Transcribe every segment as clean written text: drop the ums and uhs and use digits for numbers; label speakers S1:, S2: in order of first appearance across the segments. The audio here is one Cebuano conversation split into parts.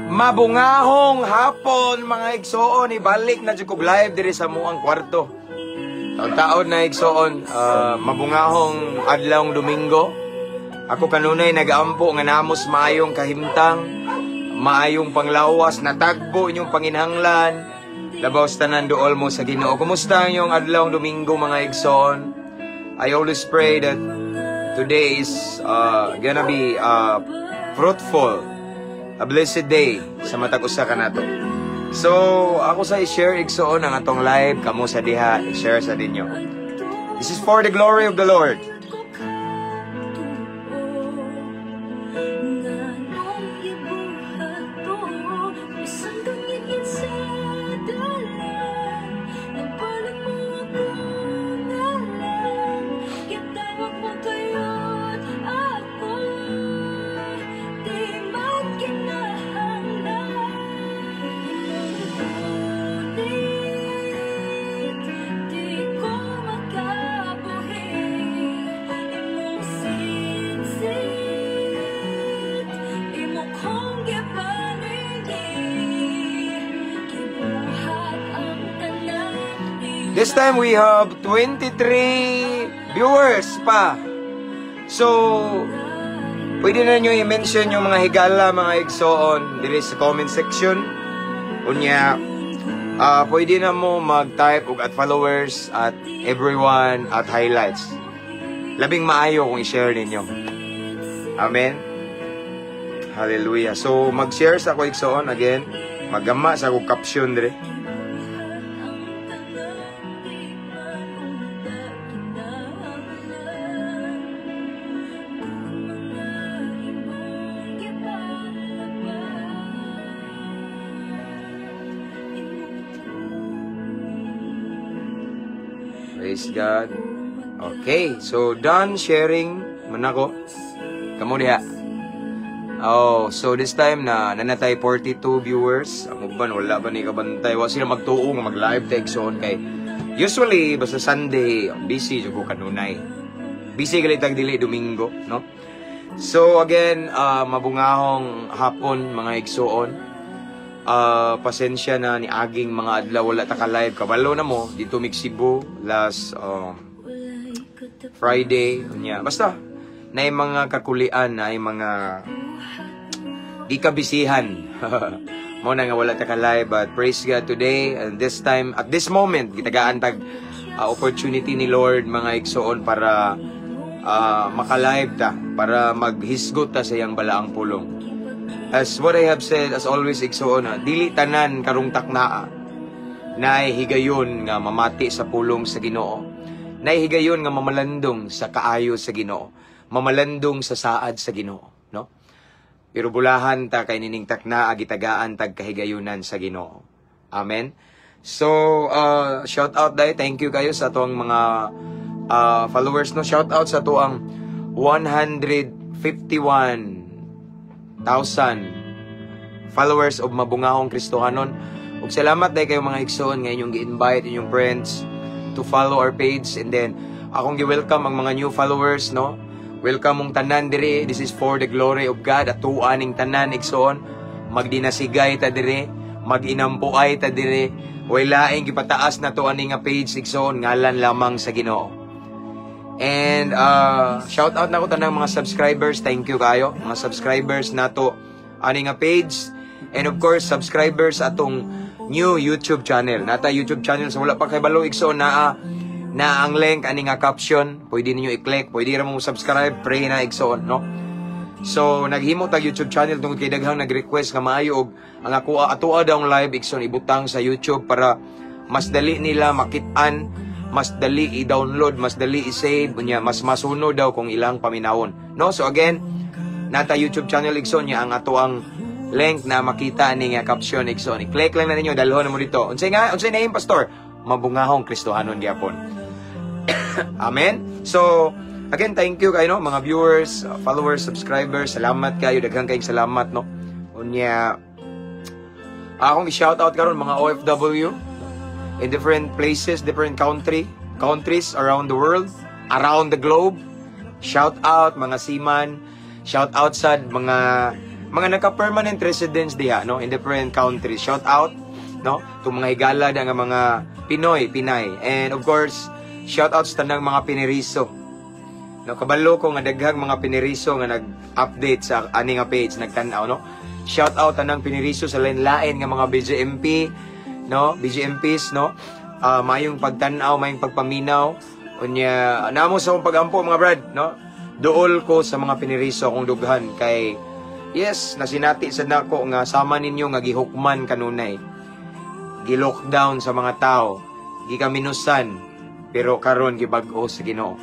S1: Mabungahong hapon, mga igsoon, ibalik na jud kog live diri sa muang kwarto. Taon-taon na, igsoon, mabungahong adlawng Domingo. Ako kanunay nagaampo nga namos maayong kahimtang, maayong panglawas, natagbo inyong panginhanglan. Labaw sa tanan, duol mo sa Ginoo. Kumusta ang inyong adlawng Domingo, mga igsoon? I always pray that today is gonna be fruitful, a blessed day sa matag usa kanato. So, ako sa i-share, igsoon, ang atong live, kamo sa diha, i-share sa ninyo. This is for the glory of the Lord. This time we have 23 viewers pa. So, pwede na nyo i-mention yung mga higala, mga igsoon, diri sa comment section. Unya, pwede na mo mag-type og @followers, @everyone, @highlights. Labing maayo kung i-share ninyo. Amen? Hallelujah. So, mag-share sa ako, igsoon again. Magama sa ako caption dire. Praise God. Okay, so done sharing man ako. Kamo diha. Oh, so this time na nanatay 42 viewers. Ang uban wala ba ni kabantay? Wa sila magtuo nga mag-live ta, igsoon, kay usually basta Sunday busy jud ko kanunay. Busy gali tag dili Domingo, no? So again, mabungahong hapon, mga igsoon. Pasensya na ni aging mga adlaw wala ta ka live, kabalo na mo dito mig Cebu last Friday unya basta na mga kakulian na mga gikabisihan mo na nga wala ta ka live, but praise God, today and this time, at this moment, gitagaan tag opportunity ni Lord, mga igsoon, para maka-live ta, para maghisgot ta sa iyang balaang pulong. As what I have said, as always, igsoon, ha, dili tanan karong taknaa naay higayon nga mamati sa pulong sa Ginoo. Naay higayon nga mamalandong sa kaayo sa Ginoo. Mamalandong sa saad sa Ginoo, no? Pero bulahan ta kay nining taknaa gitagaan tag kahigayunan sa Ginoo. Amen. So, shout out dai, thank you kayo sa atong mga followers, no. Shout out sa atoang 151,000 followers of Mabungahong Kristohanon. Ug salamat dai kayo, mga igsoon, nga inyong gi-invite inyong friends to follow our page, and then akong gi-welcome ang mga new followers, no. Welcome mong tanan diri. This is for the glory of God. Atoa ning tanan, igsoon. Magdinasigay ta diri, maginampuay ta diri. Way laing gipataas na to ani nga page, igsoon, ngalan lamang sa Ginoo. And shout out na ko tanang mga subscribers. Thank you kayo, mga subscribers nato ani nga page. And of course, subscribers atong new YouTube channel. Nata YouTube channel, sa wala pa kay balo, igsoon, naa na ang link ani nga caption. Pwede ninyo i-click, pwede ra mo subscribe, pray na, igsoon, no? So naghimo tag YouTube channel tungod kay daghang nag-request nga maayo og ang ako atoa daw live, igsoon, ibutang sa YouTube para mas dali nila makit-an, mas dali i-download, mas dali i-save, unya mas masunod daw kung ilang paminawon. No? So again, nata YouTube channel, igsoon, niya ang ato ang link na makita ni nga caption, igsoon. I-click lang na ninyo, dalhon na mo dito. Unsay nga, unsay name, pastor? Mabungahong Kristohanon gyapon. Amen. So, again, thank you kayo, no, mga viewers, followers, subscribers. Salamat kayo, daghan kayong salamat, no. Unya akong i-shout out karon mga OFW in different places, different countries around the world, around the globe. Shout out mga seaman, Shout out sa mga naka-permanent residents diha, no, in different countries. Shout out, no, to mga higala nga mga Pinoy, Pinay. And of course, shout out sa tanang mga Pineriso. No, kabalo ko nga daghang mga Pineriso nga nag-update sa ani nga page, nagtan-aw, no. Shout out tanang Pineriso sa lain-lain nga mga BJMP, no, BJMPs, no. Mayong pagtan-aw, mayong pagpaminaw. Unya, namo sa akong pagampo, mga brad, no. Duol ko sa mga Pineriso akong dughan kay yes, nasinati sad nako nga sama ninyo nga gihukman kanunay. Gi-lockdown sa mga tao, gikaminusan, pero karon gibag-o sa Ginoo.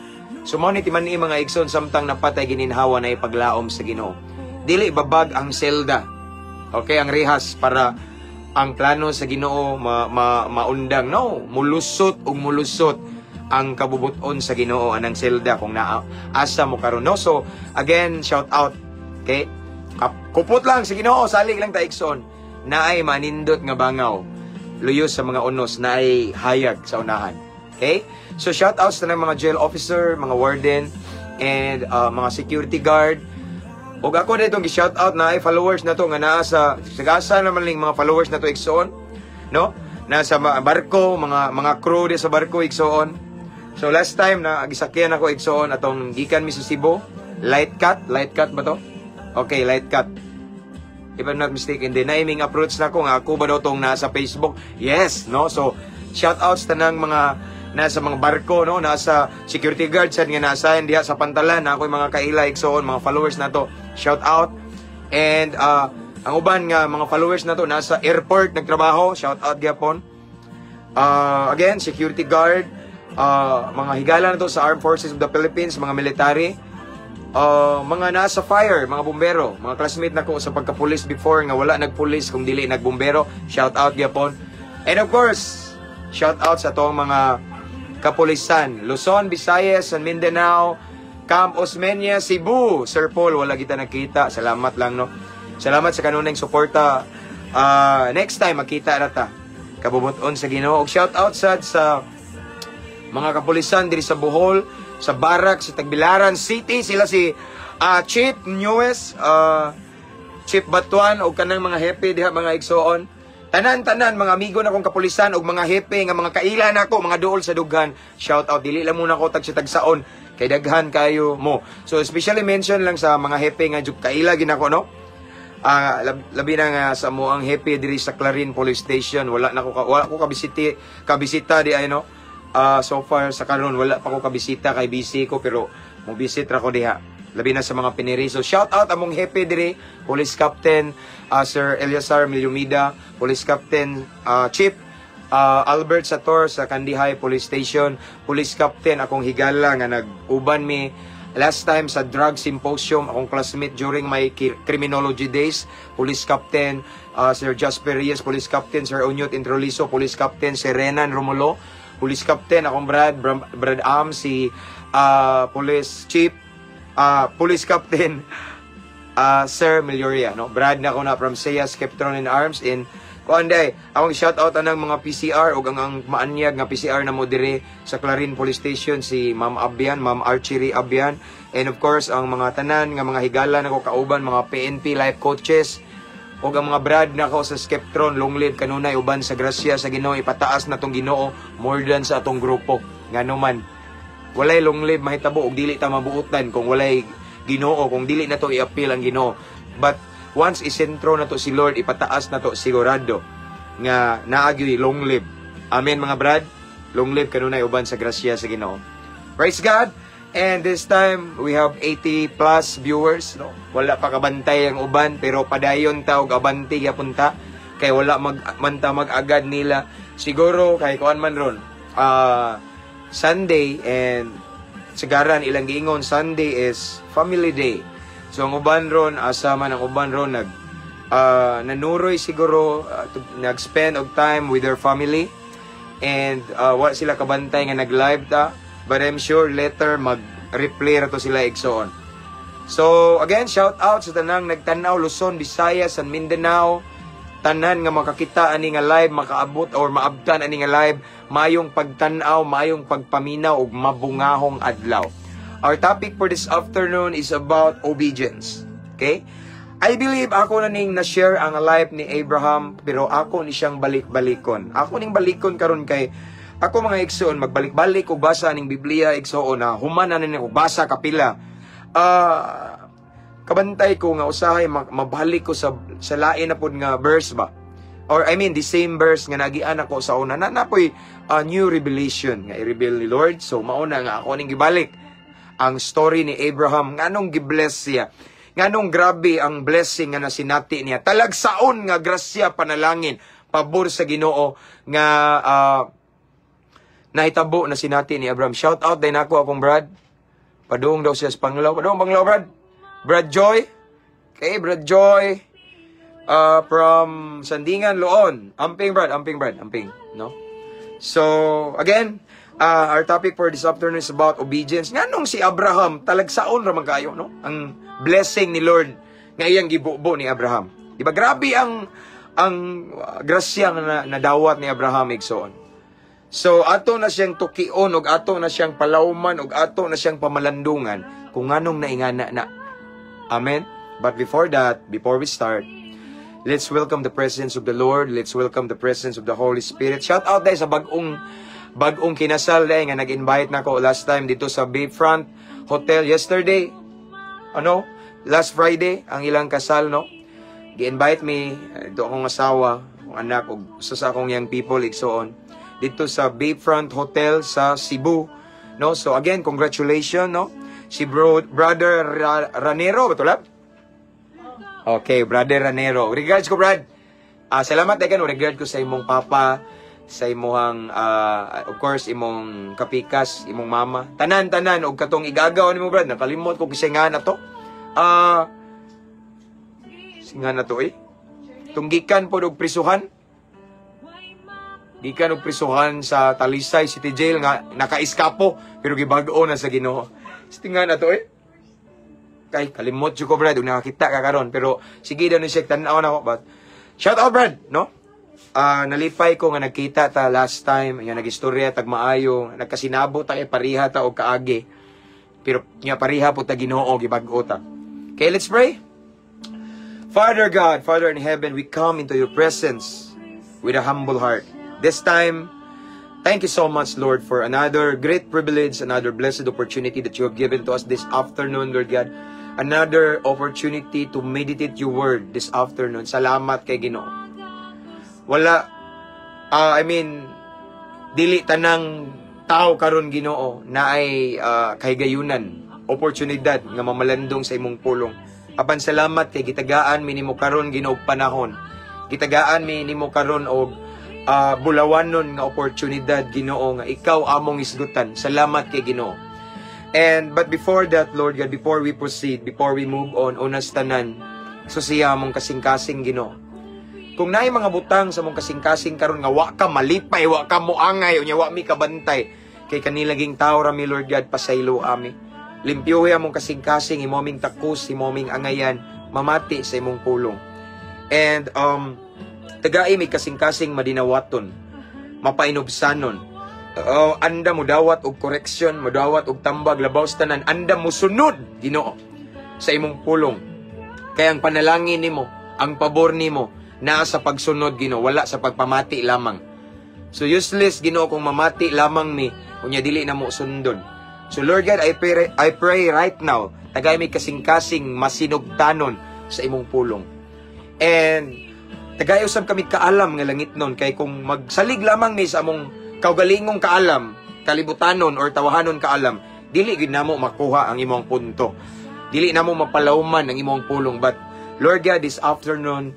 S1: So mao ni timan-i, mga igsoon, samtang napatay gininhawa na ipaglaom sa Ginoo. Dili babag ang selda. Okay, ang rehas para ang plano sa Ginoo ma, ma, maundang. No, mulusot ug mulusot ang kabubuton sa Ginoo anang selda kung naa asa mo karon, no. So again, shout out. Okay? Kupot lang sa Ginoo, salig lang ta, igsoon. Naay manindot nga bangaw. Luyos sa mga unos, naay hayag sa unahan. Okay? So shout outs sa mga jail officer, mga warden, and mga security guard. Ug ako na itong gi-shout out na ay followers na to nga naa sa sagasa naman ling mga followers na to, igsoon, no? Nasa barko, mga crew di sa barko, igsoon. So last time na gisakyan ako, igsoon, atong gikan mi sa Cebu, Light Cut, Light Cut ba to? Okay, Light Cut. If I'm not mistaken, din na approach na ko nga ako ba daw tong nasa Facebook? Yes, no? So shout outs tanang mga nasa mga barko, no, nasa security guard sad nga nasa diha sa pantalan na ako'y mga kaila, igsoon, mga followers na to. Shout out. And ang uban nga mga followers na to nasa airport nagtrabaho, shout out gyapon. Again, security guard, mga higala na to sa Armed Forces of the Philippines, mga military, mga nasa fire, mga bumbero, mga classmate nako sa pagkapulis before nga wala nagpulis kung dili nagbumbero, shout out gyapon. And of course, shout out sa atong mga kapulisan, Luzon, Visayas, and Mindanao, Camp Osmeña, Cebu. Sir Paul, wala kita nakita. Salamat lang, no. Salamat sa kanunay suporta. Next time, magkita na ta. Kabubuton sa Ginoo. Ug shout out sad sa mga kapulisan diri sa Bohol, sa Barak, sa Tagbilaran City, sila si Chief Newes, Chief Batuan, o kanang mga hepe diha, mga igsoon. Tanan-tanan mga amigo na kong kapulisan og mga hepe nga mga kaila nako, mga duol sa dughan. Shout out, dili lang muna ko tag sa tagsaon kay daghan kayo mo. So especially mention lang sa mga hepe nga jud kaila ginako, no. Labi na nga sa mo ang hepe diri sa Clarin Police Station. Wala ko kabisita di ay, no. So far sa karon wala pa ko kabisita kay busy ko, pero mo visit ra ko diha. Labi na sa mga Pineriso. Shout out among hepe diri, Police Captain Sir Eliasar Milyumida, Police Captain Chief Albert Sator sa Kandihay Police Station, Police Captain akong higala nga nag-uban mi last time sa drug symposium, akong classmate during my criminology days, Police Captain Sir Jasper Reyes, Police Captain Sir Onyot Introliso, Police Captain Sir Renan Romulo, Police Captain akong Brad, Brad Am, si Police Chief, Police Captain Sir Melioria, no? Brad na ko na from Seiya Skeptron in Arms in kuan day. Akong shout out anang mga PCR ug ang maanyag nga PCR na mo dire sa Clarin Police Station, si Ma'am Abian, Ma'am Archery Abian, and of course ang mga tanan nga mga higala nako kauban, mga PNP life coaches ug ang mga brad nako sa Skeptron. Long live kanunay uban sa grasya sa Ginoo. Ipataas na tong Ginoo more than sa atong grupo, ngano man walay long live mahitabo og dili ta mabuotan kung walay Ginoo, kung dili na to i-appeal ang Ginoo. But once isentro na to si Lord, ipataas na to, sigurado nga naa gyoy long live. Amen, mga brad. Long live kanunay uban sa grasya sa Ginoo. Praise God. And this time we have 80 plus viewers, no. Wala pa kabantay ang uban, pero padayon ta og abante gyapon ta kay wala mag manta mag-agad nila siguro kay kuan man ron, Sunday, and sigaran ilang giingon Sunday is family day. So ang uban ron asa man, ang uban ron nag nanuroy siguro, nag-spend og time with their family and wala sila kabantay nga nag-live ta, but I'm sure later mag-replay ra to sila, igsoon. So again, shout out sa tanang nagtan-aw, Luzon, Visayas and Mindanao, tanan nga makakita ani nga live, makaabot or maabtan ani nga live, mayong pagtan-aw, mayong pagpaminaw ug mabungahong adlaw. Our topic for this afternoon is about obedience. Okay? I believe ako na ning na-share ang life ni Abraham, pero ako ni siyang balik-balikon. Ako ning balikon karon kay ako, mga igsoon, magbalik-balik og basa ning Biblia, igsoon, na human na ning basa kapila. Kabantay ko nga usahay mabalik ko sa lain na pod nga verse ba. Or I mean the same verse nga nagian ako sa una na napoy new revelation nga i-reveal ni Lord. So mauna nga ako ning gibalik ang story ni Abraham, nganong gibless siya, nganong grabe ang blessing nga nasinati niya, talagsaon nga grasya, panalangin, pabor sa Ginoo nga nahitabo na sinati ni Abraham. Shout out din ako akong brad. Padung daw siya sa Panglao. Padung Panglao, brad. Brad Joy. Okay, Brad Joy. From Sandingan, Loon. Amping, brad, amping, brad, amping, no? So, again, our topic for this afternoon is about obedience. Nganong si Abraham talagsaon ra man kayo, no? Ang blessing ni Lord nga iyang gibubo ni Abraham. Di ba grabe ang grasya nga nadawat ni Abraham, igsoon? So ato na siyang tukion ug ato na siyang palawman ug ato na siyang pamalandungan kung nganong naingana na. Amen. But before that, before we start, let's welcome the presence of the Lord. Let's welcome the presence of the Holy Spirit. Shout out dahil sa bagong kinasal dahil nga nag-invite na ko last time dito sa Bayfront Hotel yesterday. Ano? Last Friday ang ilang kasal, no? Gi-invite me dito akong asawa, akong anak ug usa sa akong young people, igsoon, dito sa Bayfront Hotel sa Cebu, no? So again, congratulations, no? Si brother Ranero, betul lah? Okay, Brother Ranero. Regards ko, Brad. Salamat kay no, regard ko sa imong papa, sa imong of course imong kapikas, imong mama. Tanan-tanan og katong igagaw nimo, Brad, nakalimot ko kasi nga na to. Singa na to eh. Tunggikan po og prisuhan. Gikan og prisuhan sa Talisay City Jail nga naka-eskapo pero gibag-o na sa Ginoo. Singa na to eh. Kay kalimot jud ko, Brad, ug nakakita ka karon, pero sige daw ni siya tan-aw na ako, but shout out, Brad, no? Nalipay ko nga nagkita ta last time, nga nagistorya tag maayo, nagkasinabo ta kay pareha ta og kaagi. Pero nga pareha po ta Ginoo gibag-o ta. Okay, let's pray. Father God, Father in heaven, we come into your presence with a humble heart. This time, thank you so much, Lord, for another great privilege, another blessed opportunity that you have given to us this afternoon, Lord God. Another opportunity to meditate your word this afternoon. Salamat kay Ginoo. Wala, I mean, dili tanang tao karon, Ginoo, na ay kahigayunan, oportunidad nga mamalandong sa imong pulong. Apan salamat kay gitagaan mi nimo karon, Ginoo, og panahon. Gitagaan mi nimo karon og bulawanon nga oportunidad, Ginoo, nga ikaw among isgutan. Salamat kay Ginoo. And but before that, Lord God, before we proceed, before we move on, unas tanan, susiya among kasing-kasing, Ginoo. Kung naay mga butang sa among kasing-kasing karon nga wa ka malipay, wa ka moangay, unya wa mi kabantay, kay kanilaging tao ra mi, Lord God, pasaylo ami. Limpyuhi among kasing-kasing, imo aming takos, imo aming angayan, mamati sa imong pulong. And tagai mi kasing-kasing madinawaton, mapainubsanon. Anda mo dawat og correction, mo dawat og tambag, labaw sa tanan, anda mo sunod, Ginoo, sa imong pulong. Kaya ang panalangin nimo, ang pabor nimo, naa sa pagsunod, Ginoo, wala sa pagpamati lamang. So useless, Ginoo, kung mamati lamang mi, unya dili na mo sundon. So Lord God, I pray right now, tagay mi kasing-kasing masinugtanon sa imong pulong. And tagay usab kami kaalam nga langit nun, kay kung magsalig lamang mi sa among kaugalingong kaalam, kalibutanon or tawahanon kaalam, dili gid namo makuha ang imong punto. Dili namo mapalawman ang imong pulong. But Lord God, this afternoon,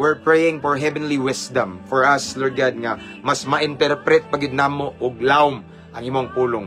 S1: we're praying for heavenly wisdom for us, Lord God, nga mas ma-interpret pagid namo og lawom ang imong pulong.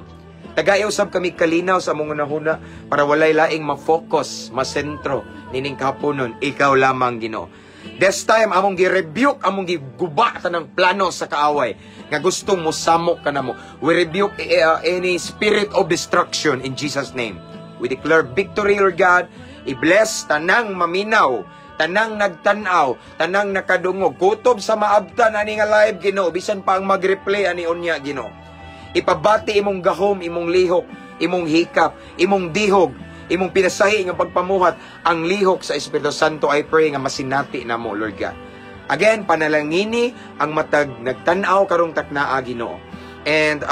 S1: Tagay usab kami kalinaw sa among hunahuna para walay laing ma-focus, masentro nining kahaponon, ikaw lamang, Ginoo. This time among gi-rebuke, among giguba tanang plano sa kaaway nga gustong mosamok kanamo. We rebuke any spirit of destruction in Jesus' name. We declare victory, Lord God. I-bless tanang maminaw, tanang nagtan-aw, tanang nakadungog. Kutob sa maabtan ani nga live, Ginoo, bisan pa ang mag-replay ani unya, Ginoo. Ipabati imong gahom, imong lihok, Imong hikap, imong dihog, imong pinasahi nga pagpamuhat, ang lihok sa Espiritu Santo, I pray nga masinati namo, Lord God. Again, panalangini ang matag nagtan-aw karong taknaa, Ginoo. And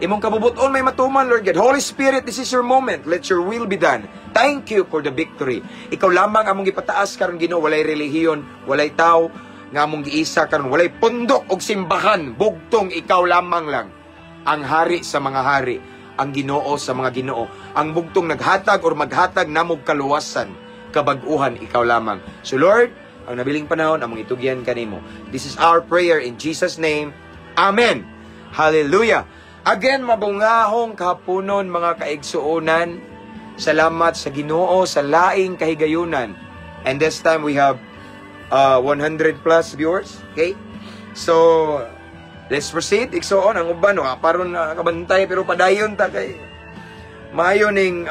S1: imong kabubuton may matuman, Lord God. Holy Spirit, this is your moment. Let your will be done. Thank you for the victory. Ikaw lamang among gipataas karon, Ginoo, walay relihiyon, walay tao nga among giisa karon, walay pundok og simbahan, bugtong ikaw lamang lang ang hari sa mga hari, ang Ginoo sa mga ginoo, ang bugtong naghatag or maghatag namog kaluwasan, kabag-uhan, ikaw lamang. So Lord, ang nabiling panahon among itugyan kanimo. This is our prayer in Jesus' name. Amen. Hallelujah. Again, mabungahong kahaponon, mga kaigsuonan. Salamat sa Ginoo sa laing kahigayunan. And this time we have 100 plus viewers. Okay? So, let's proceed. Igsoon, ang uban, no, aparon na kabantay, pero padayon ta kay maayo ning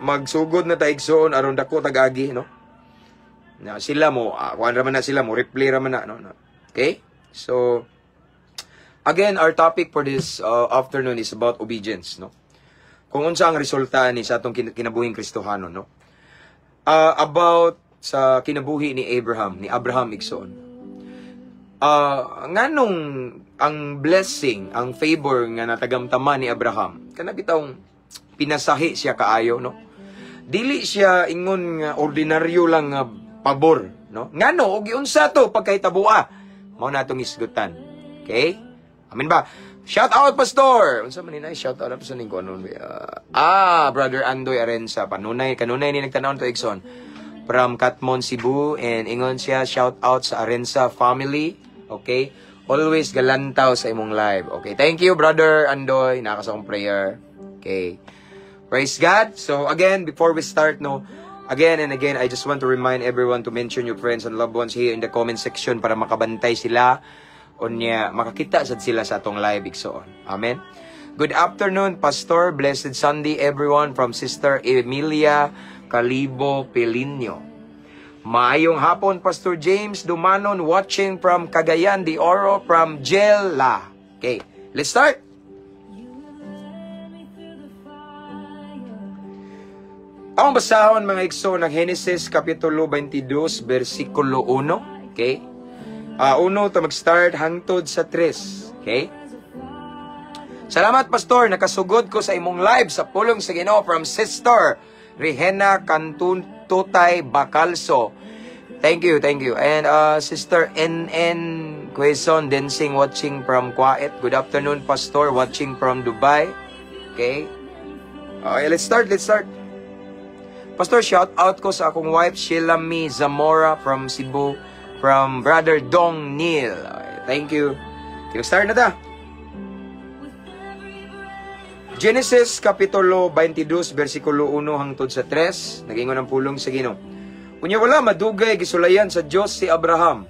S1: magsugod na ta, igsoon, aron dako tagagi, no? Na sila mo, kuan ra man na sila mo, replay ra man na, no? No? Okay? So, again, our topic for this afternoon is about obedience, no? Kung unsa ang resulta ni sa atong kinabuhing Kristohanon, no? About sa kinabuhi ni Abraham, igsoon. Nganong ang blessing, ang favor nga natagamtaman ni Abraham, kana bitawng pinasahi siya kaayo, no? Dili siya ingon nga ordinaryo lang nga pabor, no? Ngano og giunsa to pagkahitaboa? Mao na atong isgutan. Okay? Amen ba? Shout out, Pastor. Unsa man ni shout out sa ning kuno? Brother Andoy Arensa, panunay kanunay ni nagtan-aw to, igsoon. From Katmon, Cebu, and ingon siya, shout out sa Arensa family. Okay? Always galantaw sa imong live. Okay, thank you, Brother Andoy. Naa ka sa akong prayer. Okay. Praise God. So again, before we start, no, again and again, I just want to remind everyone to mention your friends and loved ones here in the comment section para makabantay sila unya makakita sad sila sa atong live, igsoon. Amen. Good afternoon, Pastor. Blessed Sunday, everyone, from Sister Emilia Calibo Pelinio. Maayong hapon, Pastor James Dumanon, watching from Cagayan de Oro, from Jela. Okay, let's start.
S2: You led me through the fire.
S1: Ang basahon, mga igsoon, ng Genesis Kapitulo 22, versikulo 1. Okay? Uno to mag-start hangtod sa 3. Okay? Salamat, Pastor, nakasugod ko sa imong live sa pulong sa Ginoo, from Sister Regina Cantutay Bacalso. Thank you, thank you. And Sister NN Quezon Dancing, watching from Kuwait. Good afternoon, Pastor, watching from Dubai. Okay? Okay, let's start, let's start. Pastor, shout out ko sa akong wife, Sheila Mi Zamora from Cebu, from Brother Dong Neil. Okay, thank you. Okay, start na ta.
S2: With every breath
S1: Genesis Kapitulo 22, versikulo 1 hangtod sa 3, nagingon ang pulong sa Ginoo. Unya wala madugay, gisulayan sa Dios si Abraham.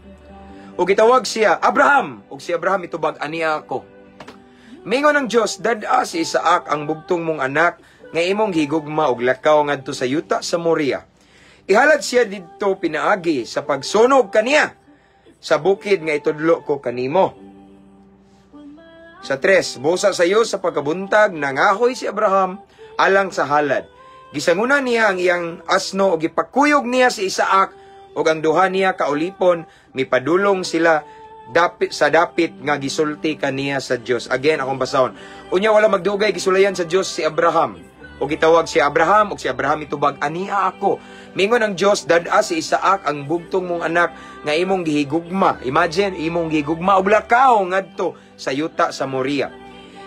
S1: Ug gitawag siya, "Abraham!" Ug si Abraham itubag, "Ania ako." Mingon ang Dios, "Dad-a si Isaac, ang bugtong mong anak nga imong gihigugma, ug lakaw ngadto sa yuta sa Moria. Ihalad siya didto pinaagi sa pagsunog kaniya sa bukid nga itudlo ko kanimo." Sa 3, busa sayo sa pagkabuntag, nangahoy si Abraham alang sa halad. Gisanguna niya ang iyang asno ug gipakuyog niya si Isaac ug ang duha niya kaulipon, mipadulong sila dapit sa dapit nga gisulti kaniya sa Dios. Again, akong basahon. Unya wala magdugay, gisulayan sa Dios si Abraham. Ug gitawag si Abraham, ug si Abraham itubag, "Ania ako." Mingon ang Dios, "Dad-a si Isaac, ang bugtong mong anak nga imong gihigugma." Imagine, imong gihigugma, ug lakaw ngadto sa yuta sa Moria.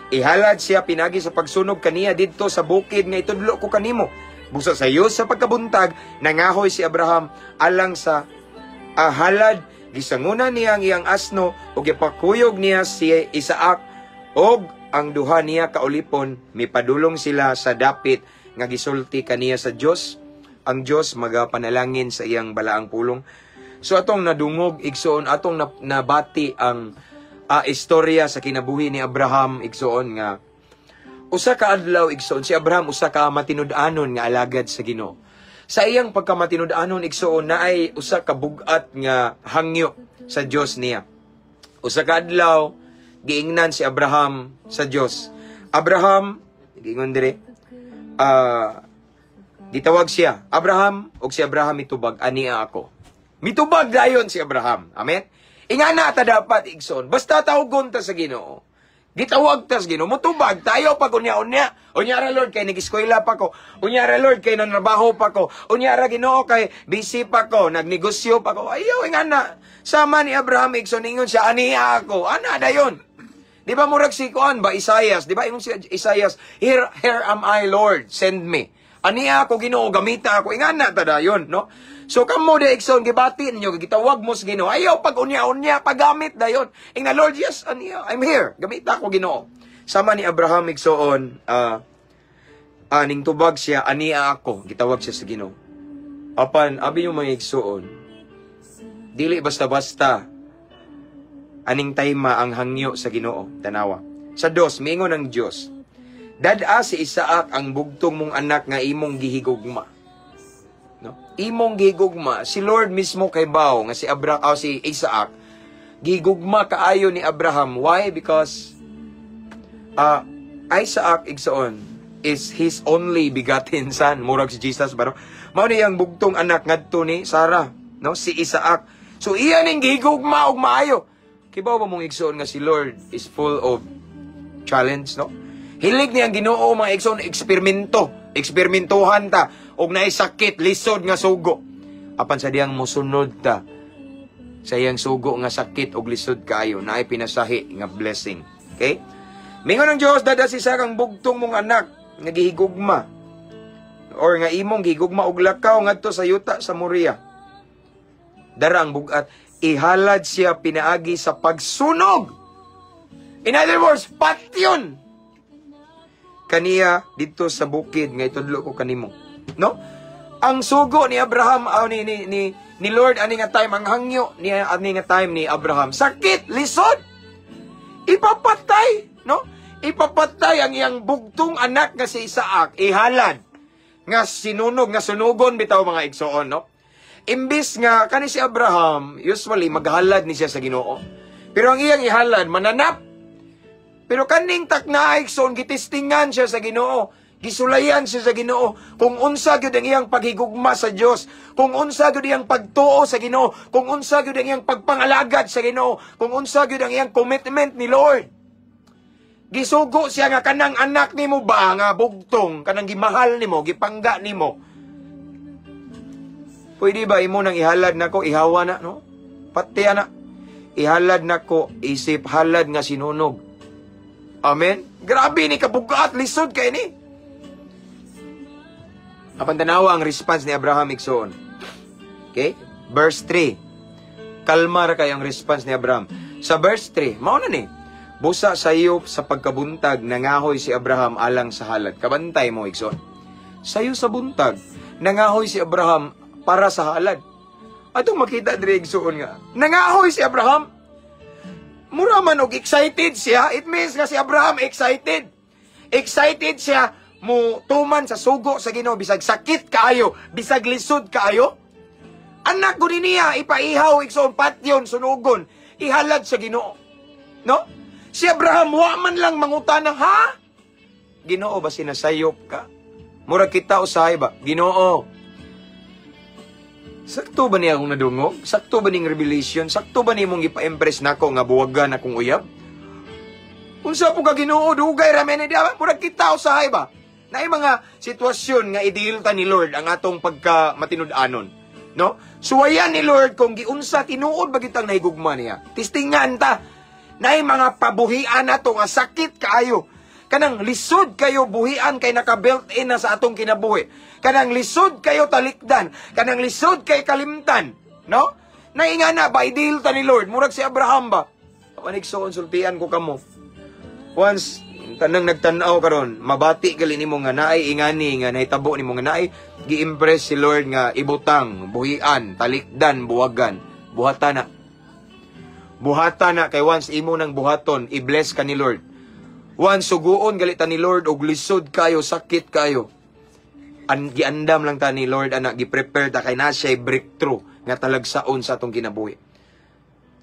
S1: Ihalad siya pinagi sa pagsunog kaniya didto sa bukid nga itudlo ko kanimo. Busa sayo sa pagkabuntag, nangahoy si Abraham alang sa halad, gisanguna niya ang iyang asno ug gipakuyog niya si Isaac og ang duha niya kaulipon, mipadulong sila sa dapit nga gisulti kaniya sa Dios. Ang Dios magapanalangin sa iyang balaang pulong. So atong nadungog, igsoon, atong nabati ang istorya sa kinabuhi ni Abraham, igsoon, nga usa ka adlaw, igsoon, si Abraham usa ka matinud-anon nga alagad sa Ginoo. Sa iyang pagkamatinud-anon, igsoon, naay usa ka bug-at nga hangyo sa Dios niya. Usa ka adlaw, giingnan si Abraham sa Dios. "Abraham," Giingon dire, gitawag siya, "Abraham," og si Abraham mitubag, "Ania ako." Mitubag dayon si Abraham. Amen? Ingana ta dapat, igsoon. Basta tawgon ta sa Ginoo. Gitawag ta sa Ginoo. Mutubag tayo pag unya-unya. Unya ra, Lord, kay nag-eskwela pa ko. Unya ra, Lord, kay nanrabaho pa ko. Unya ra, Ginoo, kay busy pa ko, nagnegosyo pa ko. Ayaw ingana. Sama ni Abraham, igsoon, ingon siya, "Ania ako." Ana dayon. Di ba murag si kuan ba, Isaias? Di ba ingon si Isaias, "Here, here am I, Lord, send me." Ania ako, Ginoo, gamita ako. Ingana ta dayon, no? So kamo de, igsoon, gibati ninyo, gitawag mo sa Ginoo. Ayaw pag unya-unya, paggamit dayon. Ingna, "Lord, yes, ania, I'm here. Gamita ako, Ginoo." Sama ni Abraham, igsoon, ning tubag siya, "Ania ako." Gitawag siya sa Ginoo. Apan, abi yung mga igsoon, dili basta-basta aning tayma ang hangyo sa Ginoo. Tanawa. Sa 2, miingon ang Dios, "Dad-a si Isaac ang bugtong mong anak nga imong gihigugma." No? Imong gihigugma, si Lord mismo kay baw nga si Abraham, si Isaac gihigugma kaayo ni Abraham. Why? Because Isaac, igsoon, is his only begotten son. Murag si Jesus ba, no? Mao ni ang bugtong anak ngadto ni Sarah, no? Si Isaac. So iya ning gihigugma og maayo. Kibaw ba mong, igsoon, nga si Lord is full of challenge, no? Hilig niya ang Ginoo, mga igsoon, eksperimento. Eksperimentuhan ta og naay sakit, lisod nga sugo. Apan sa diyang mosunod ta sa iyang sugo nga sakit og lisod kaayo, naay pinasahi nga blessing. Okay? Mingon ang Dios, "Dad-a si Isaac ang bugtong mong anak nga gihigugma or nga imong gihigugma og lakaw ngadto sa yuta sa Moria. Dara ang bugat, ihalad siya pinaagi sa pagsunog." In other words, patyon kaniya dito sa bukid nga itudlo ko kanimo. No? Ang sugo ni Abraham aw ni Lord ani nga time, ang hangyo ni ani nga time ni Abraham. Sakit, lisod. Ipapatay, no? Ipapatay ang iyang bugtong anak nga si Isaac, ihalad nga sinunog, nga sunugon bitaw, mga igsoon, no? Imbis nga kani si Abraham, usually maghalad ni siya sa Ginoo. Pero ang iyang ihalad mananap. Pero kaning takna, igsoon, gitistingan siya sa Ginoo. Gisulayan siya sa Ginoo kung unsa gyud ang iyang paghigugma sa Dios, kung unsa gyud iyang pagtuo sa Ginoo, kung unsa gyud ang iyang pagpangalagad sa Ginoo, kung unsa gyud ang iyang commitment ni Lord. Gisugo siya nga kanang anak nimo ba nga bugtong, kanang gimahal nimo, gipangga nimo. Pwede ba imo nang ihalad nako, ihawa na, no? Pati ana. Ihalad nako isip halad nga sinunog. Amen. Grabe ni kabugat, lisod kay ni. Apan tanawa ang response ni Abraham, igsoon. Okay? Verse 3. Kalma ra kay ang response ni Abraham. Sa verse 3, mao na ni. Busa sayo sa pagkabuntag, nangahoy si Abraham alang sa halad. Kabantay mo, igsoon. Sayo sa buntag, nangahoy si Abraham para sa halad. Atong makita diri, igsoon, nga nangahoy si Abraham. Mura man og excited siya. It means nga si Abraham excited. Excited siya mo tuman sa sugo sa Ginoo bisag sakit kaayo, bisag lisod kaayo. Anak ko ni niya ipaihaw, igsoon, patyon, sunugon, ihalad sa Ginoo. No? Si Abraham wa man lang mangutana, "Ha? Ginoo ba, sinasayop ka?" Murag kita usahay ba? "Ginoo, sakto ba niya akong nadungog? Sakto ba ning revelation? Sakto ba nimong gipa-impress nako nga buwagan akong uyab? Unsa po ka, Ginoo, dugay ra man ni ba?" Murag kita usahay ba? Naay mga sitwasyon nga i-deal ta ni Lord ang atong pagka matinud-anon. No? Suwayan ni Lord kung giunsa tinuod ba kitang nahigugma niya. Tistingan ta. Naay mga pabuhian nato nga sakit kaayo. Kanang lisod kayo buhian kay naka-built in na sa atong kinabuhi. Kanang lisod kayo talikdan. Kanang lisod kay kalimtan. No? Nainga na ba, i-deal ta ni Lord. Murag si Abraham ba? Panigsoon, sultian ko kamo. Once tanang nagtan-aw karon, mabati gali nimo nga naay ingani nga nahitabo nimo nga naay gi-impress si Lord nga ibutang, buhian, talikdan, buwagan. Buhata na. Buhata na kay once imo nang buhaton, i-bless ka ni Lord. Once suguon gali ta ni Lord og lisod kayo, sakit kayo. An giandam lang ta ni Lord ana, gi-prepare ta kay na siya breakthrough nga talagsaon sa atong kinabuhi.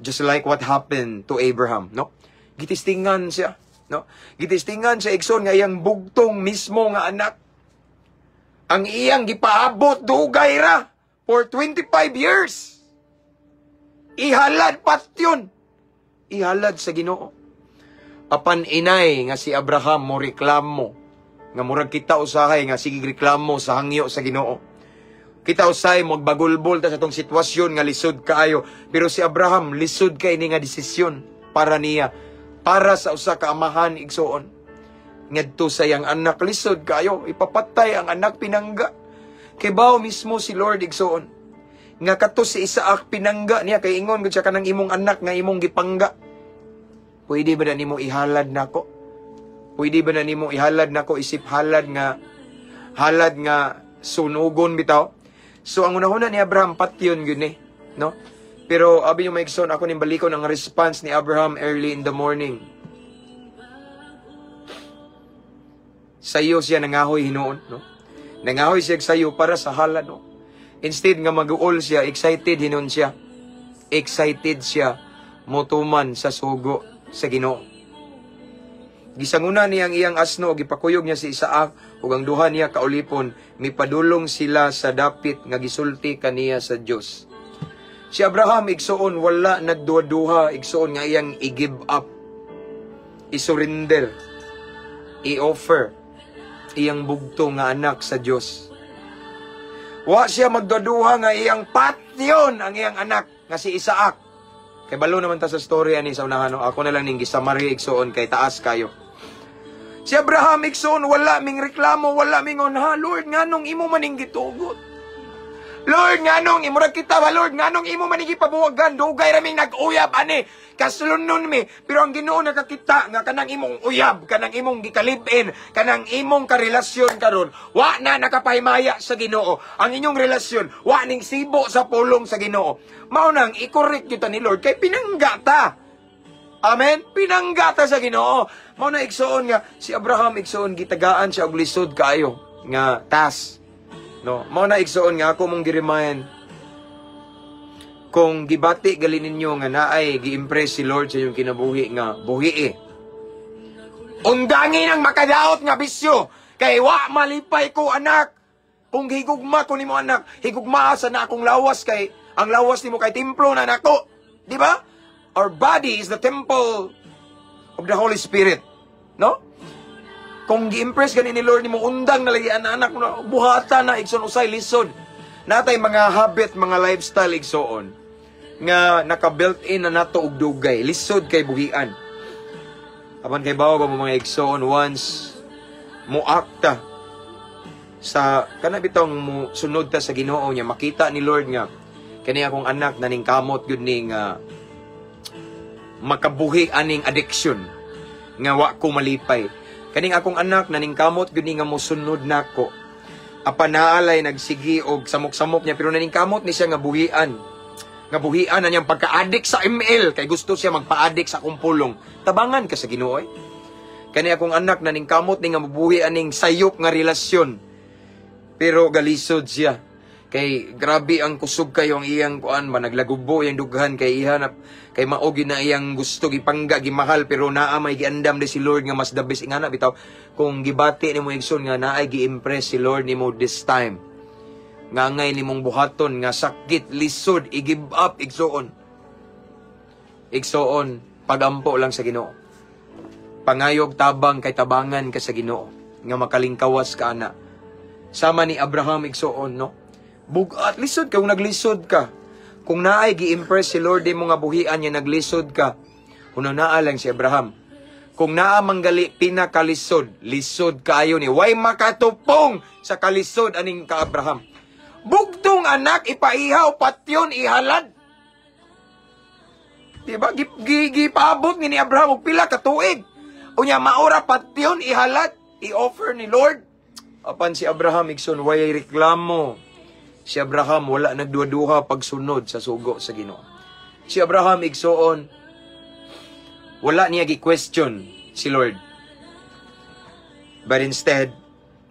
S1: Just like what happened to Abraham, no? Gitistingan siya. No? Gitestingan siya, igsoon, nga iyang bugtong mismo nga anak. Ang iyang gipaabot dugay ra for 25 years. Ihalad patyon. Ihalad sa Ginoo. Apan inay nga si Abraham mo reklamo nga murag kita usahay nga sige reklamo sa hangyo sa Ginoo. Kita usahay magbagulbol ta sa atong sitwasyon nga lisod kaayo, pero si Abraham, lisod kay ni nga desisyon para niya, para sa usa ka amahan, igsoon. Ngadto sa iyang anak, lisod kaayo ipapatay ang anak, pinangga. Kibaw mismo si Lord, igsoon, nga kato si Isaac pinangga niya, kay ingon gud siya, "Kanang imong anak nga imong gipangga, pwede ba na nimo ihalad nako? Pwede ba na nimo ihalad nako isip halad nga sunugon bitaw?" So ang unahuna ni Abraham, patyon gyud ni, no? Pero abi nyo, mga igsoon, ako ning balikon ang response ni Abraham early in the morning. Sayo siya nangahoy hinuon, no? Nangahoy siya sayo para sa halad, no? Instead nga mag-uol siya, excited hinuon siya. Excited siya motuman sa sugo sa Ginoo. Gisanguna niya ang iyang asno ug gipakuyog niya si Isaac ug ang duha niya kaulipon, mipadulong sila sa dapit nga gisulti kaniya sa Dios. Si Abraham, igsoon, wala nagduha-duha, igsoon, nga iyang i-give up, i-surrender, i-offer iyang bugto nga anak sa Dios. Wa siya magduha nga iyang patyon ang iyang anak nga si Isaac. Kay balo naman ta sa story ani sa unahan, no? Ako na lang ning gi-summary, igsoon, kay taas kayo. Si Abraham, igsoon, wala ming reklamo, wala mingon, "Ha, Lord, nganong imo maning gitugot? Lord, nganong imurag kita ba, Lord, nganong imo maning gipabuwagan? Dugay ra ming nag-uyab ani. Kasulunon mi." Pero ang Ginoo nakakita nga kanang imong uyab, kanang imong gikalib-in, kanang imong karelasyon karon, wa na nakapahimaya sa Ginoo. Ang inyong relasyon, wa ning sibo sa pulong sa Ginoo. Mao nang i-correct kita ni Lord kay pinangga ta. Amen? Pinangga ta sa Ginoo. Mao na, igsoon, nga si Abraham, igsoon, gitagaan siya og lisod kaayo nga task. No, mao na, igsoon, nga ako mong gi-remind, kung gibati gali ninyo nga naay gi-impress si Lord sa inyong kinabuhi nga buhi. Undangin ang makadaot nga bisyo kay wa malipay ko, anak. Kung higugma ko nimo, anak, higugmaa sa na akong lawas, kay ang lawas nimo kay templo na nako. Di ba? Our body is the temple of the Holy Spirit. No? Kung gi-impress gani ni Lord nimo, undang na lagi anak mo, buhata na, igsoon, usay lisod. Natay mga habit, mga lifestyle, igsoon, nga naka-built in na nato og dugay, lisod kay buhian. Apan kay bawo ba mo, mga igsoon, once mo akta sa kana bitong mo sunod ta sa Ginoo niya, makita ni Lord nga kani akong anak naningkamot gyud ni nga makabuhi aning addiction nga wa ko malipay. Kaning akong anak naningkamot gyud ni nga mosunod nako. Apan naalay nagsigi og samok-samok niya, pero naningkamot ni siya nga buhian. Nga buhian na niyang pagka-addict sa ML kay gusto siya magpa-addict sa akong pulong. Tabangan ka sa Ginoo eh. Kani akong anak naningkamot ni nga mabuhi aning sayop nga relasyon. Pero galisod siya. Kay grabe ang kusog kayo ang iyang kuan ba, naglagubo iyang dughan kay ihanap kay mao gyud na iyang gusto, gipangga, gimahal, pero naa may giandam di si Lord nga mas the best ingana bitaw. Kung gibati nimo, igsoon, nga naay gi-impress si Lord nimo this time nga angay nimong buhaton nga sakit, lisod i-give up, igsoon, igsoon, pagampo lang sa Ginoo, pangayog tabang, kay tabangan ka sa Ginoo nga makalingkawas ka ana, sama ni Abraham, igsoon, no? Bugat, lisod ka, kung naglisod ka. Kung naay gi-impress si Lord mo nga buhian niya, naglisod ka. Kuno naa lang si Abraham. Kung naa manggali pinakalisod, lisod kaayo ni. Way makatupong sa kalisod aning ka Abraham. Bugtong anak ipaihaw, patyon ihalad. Diba? Gipaabot ni Abraham og pila ka tuig. Unya maura patyon ihalad, i-offer ni Lord. Apan si Abraham, igsoon, way reklamo. Si Abraham wala nagduha-duha pagsunod sa sugo sa Ginoo. Si Abraham, igsoon, wala niya gi-question si Lord. But instead,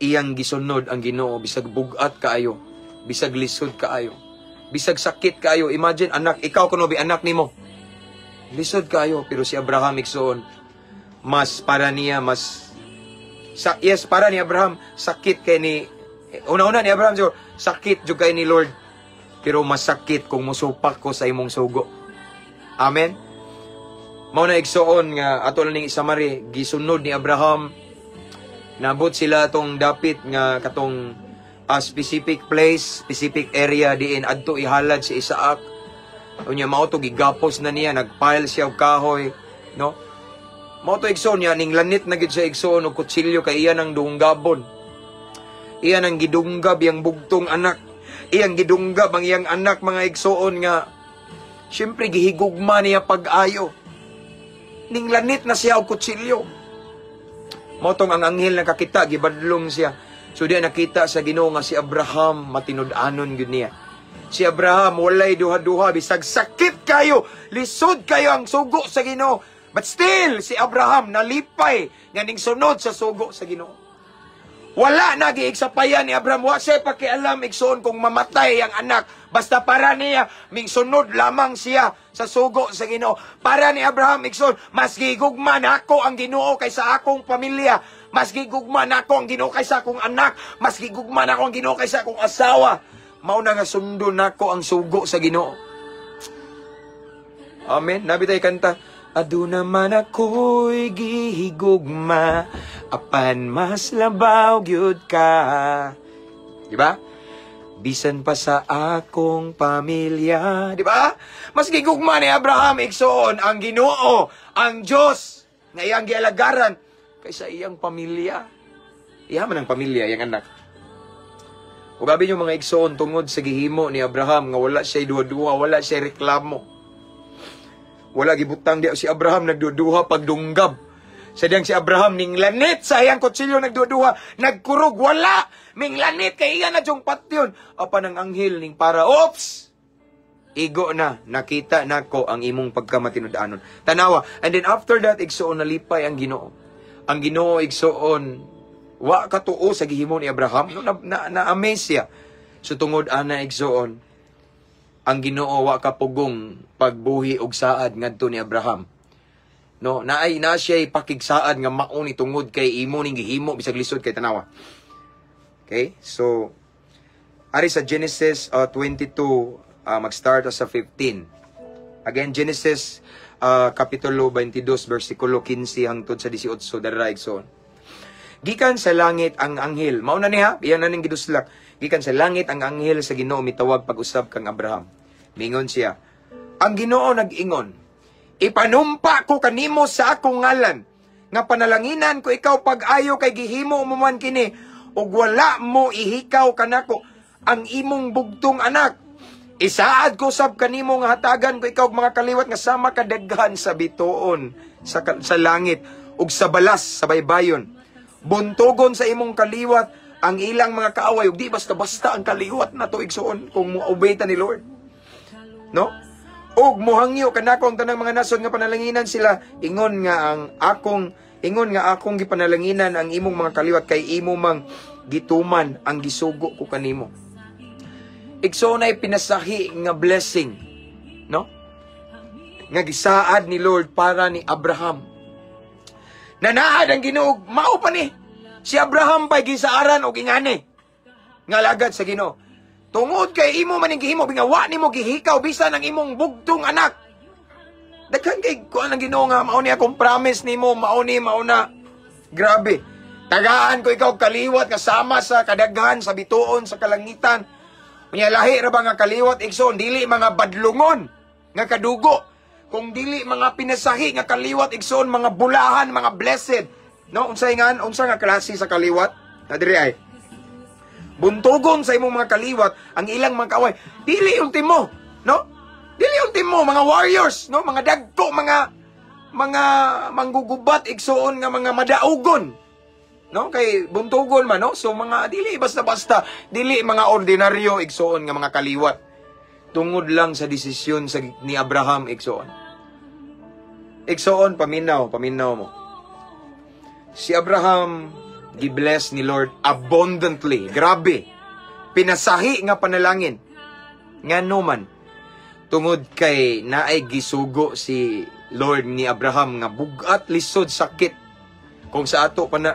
S1: iyang gisunod ang Ginoo bisag bugat kaayo, bisag lisod kaayo, bisag sakit kaayo. Imagine anak, ikaw kuno bi anak nimo. Lisod kaayo, pero si Abraham, igsoon, Mas para niya mas sa, yes, para ni Abraham sakit kay ni una-una ni Abraham siguro sakit jud kay ni Lord, pero masakit kung musupak ko sa imong sugo. Amen. Mao na, igsoon, nga ato lang ning i-summary, gisunod ni Abraham. Nabot sila tong dapit nga katong specific place, specific area diin adto ihalad si Isaac. Unya mao to gigapos na niya, nagpile siya og kahoy, no? Mao to, igsoon, niya ning lanit na gid siya, igsoon, og kutsilyo kay iya nang dunggabon. Iya nang gidunggab iyang bugtong anak. Iyang gidunggab ang iyang anak, mga igsoon, nga syempre gihigugma niya pag-ayo. Ning lanit na siya og kutsilyo. Mao tong ang anghel nakakita, gibadlong siya. So diya nakita sa Ginoo nga si Abraham matinud-anon gyud niya. Si Abraham walay duha-duha, bisag sakit kayo, lisod kayo ang sugo sa Ginoo. But still si Abraham nalipay nga ning sunod sa sugo sa Ginoo. Wala na giigsapayan ni Abraham. Wa siya pakialam, igsoon, kung mamatay ang anak. Basta para niya, ming sunod lamang siya sa sugo sa Ginoo. Para ni Abraham, igsoon, mas gigugma nako ang Ginoo kaysa akong pamilya. Mas gigugma nako ang Ginoo kaysa akong anak. Mas gigugma nako ang Ginoo kaysa akong asawa. Mao na nga sundon nako ang sugo sa Ginoo. Amen. Naa bitay kanta. "Aduna man ako'y gihigugma, apan mas labaw gyud ka." Di ba? "Bisan pa sa akong pamilya." Di ba? Mas gigugma ni Abraham, igsoon, ang Ginoo, ang Diyos, nga iyang gialagaran, kaysa iyang pamilya. Iya man ang pamilya, iyang anak. Ug abi nyo, mga igsoon, tungod sa gihimo ni Abraham nga wala siya duha-duha, wala siya reklamo. Wala gibutang di si Abraham nagduduha pagdunggab. Sa diyang si Abraham ning lanit sa iyang kutsilyo nagduduha, nagkurog, wala ming lanit kay iya na dyong patyon. Apan ang anghel ning para, "Oops! Igo na, nakita nako ang imong pagkamatinud-anon." Tanawa. And then after that, igsoon, nalipay ang Ginoo. Ang Ginoo, igsoon, wa katuo sa gihimo ni Abraham, no, na, na, na-amaze siya. So tungod ana, igsoon, ang Ginoo wa kapugong pagbuhi og saad ngadto ni Abraham. No, naay na siya pakigsaad nga mao ni tungod kay imo ning gihimo bisag lisod kay tanawa. Okay? So ari sa Genesis 22, mag-start sa 15. Again, Genesis kapitulo 22 bersikulo 15 hangtod sa 18 dara, igsoon. Gikan sa langit ang anghel. Mao na niya, iyan na ning giduslak. Gikan sa langit ang anghel sa Ginoo mitawag pag-usab kang Abraham. Mingon siya, "Ang Ginoo nag-ingon, ipanumpa ko kanimo sa akong ngalan nga panalanginan ko ikaw pag-ayo kay gihimo mo man kini ug wala mo ihikaw kanako ang imong bugtong anak. Isaad ko sab kanimo nga hatagan ko ikaw og mga kaliwat nga sama kadaghan sa bituon sa langit ug sa balas sa baybayon. Buntugon sa imong kaliwat ang ilang mga kaaway." Ug di basta-basta ang kaliwat na to, igsoon, kung mo-obey ta ni Lord. No? "Ug muhangyo kanako ang tanang mga nasod nga panalanginan sila. Ingon nga akong gipanalanginan ang imong mga kaliwat kay imo mang gituman ang gisugo ko kanimo." Igsoon, ay pinasahi nga blessing, no? Nga gisaad ni Lord para ni Abraham. Nanaad ang Ginoo, mao pa ni. Si Abraham pa'y gisaaran og ingani nga alagad sa Ginoo. Tungod kay imo man ning gihimo nga wa nimo gihikaw bisan ang imong bugtong anak. Daghan kay kuan ang Ginoo nga mao ni akong promise nimo, mao ni, mao na. Grabe. Tagaan ko ikaw kaliwat nga sama sa kadaghan sa bituon sa kalangitan. Unya lahi ra ba nga kaliwat, igsoon, dili mga badlungon nga kadugo. Kung dili mga pinasahi nga kaliwat, igsoon, mga bulahan, mga blessed. No, unsay nga unsa nga klase sa kaliwat? Na diri ay buntugon sa imong mga kaliwat ang ilang mga kaaway. Dili ultimo, no? Dili ultimo mga warriors, no? Mga dagko, mga manggugubat, igsoon, nga mga madaugon. No? Kay buntugon man, no? So mga dili basta-basta, dili mga ordinaryo, igsoon, nga mga kaliwat. Tungod lang sa desisyon sa ni Abraham, igsoon. Igsoon, paminaw, paminaw mo. Si Abraham gibless ni Lord abundantly. Grabe. Pinasahi nga panalangin. Ngano man, tungod kay naay gisugo si Lord ni Abraham nga bugat, lisod, sakit. Kung sa ato pa na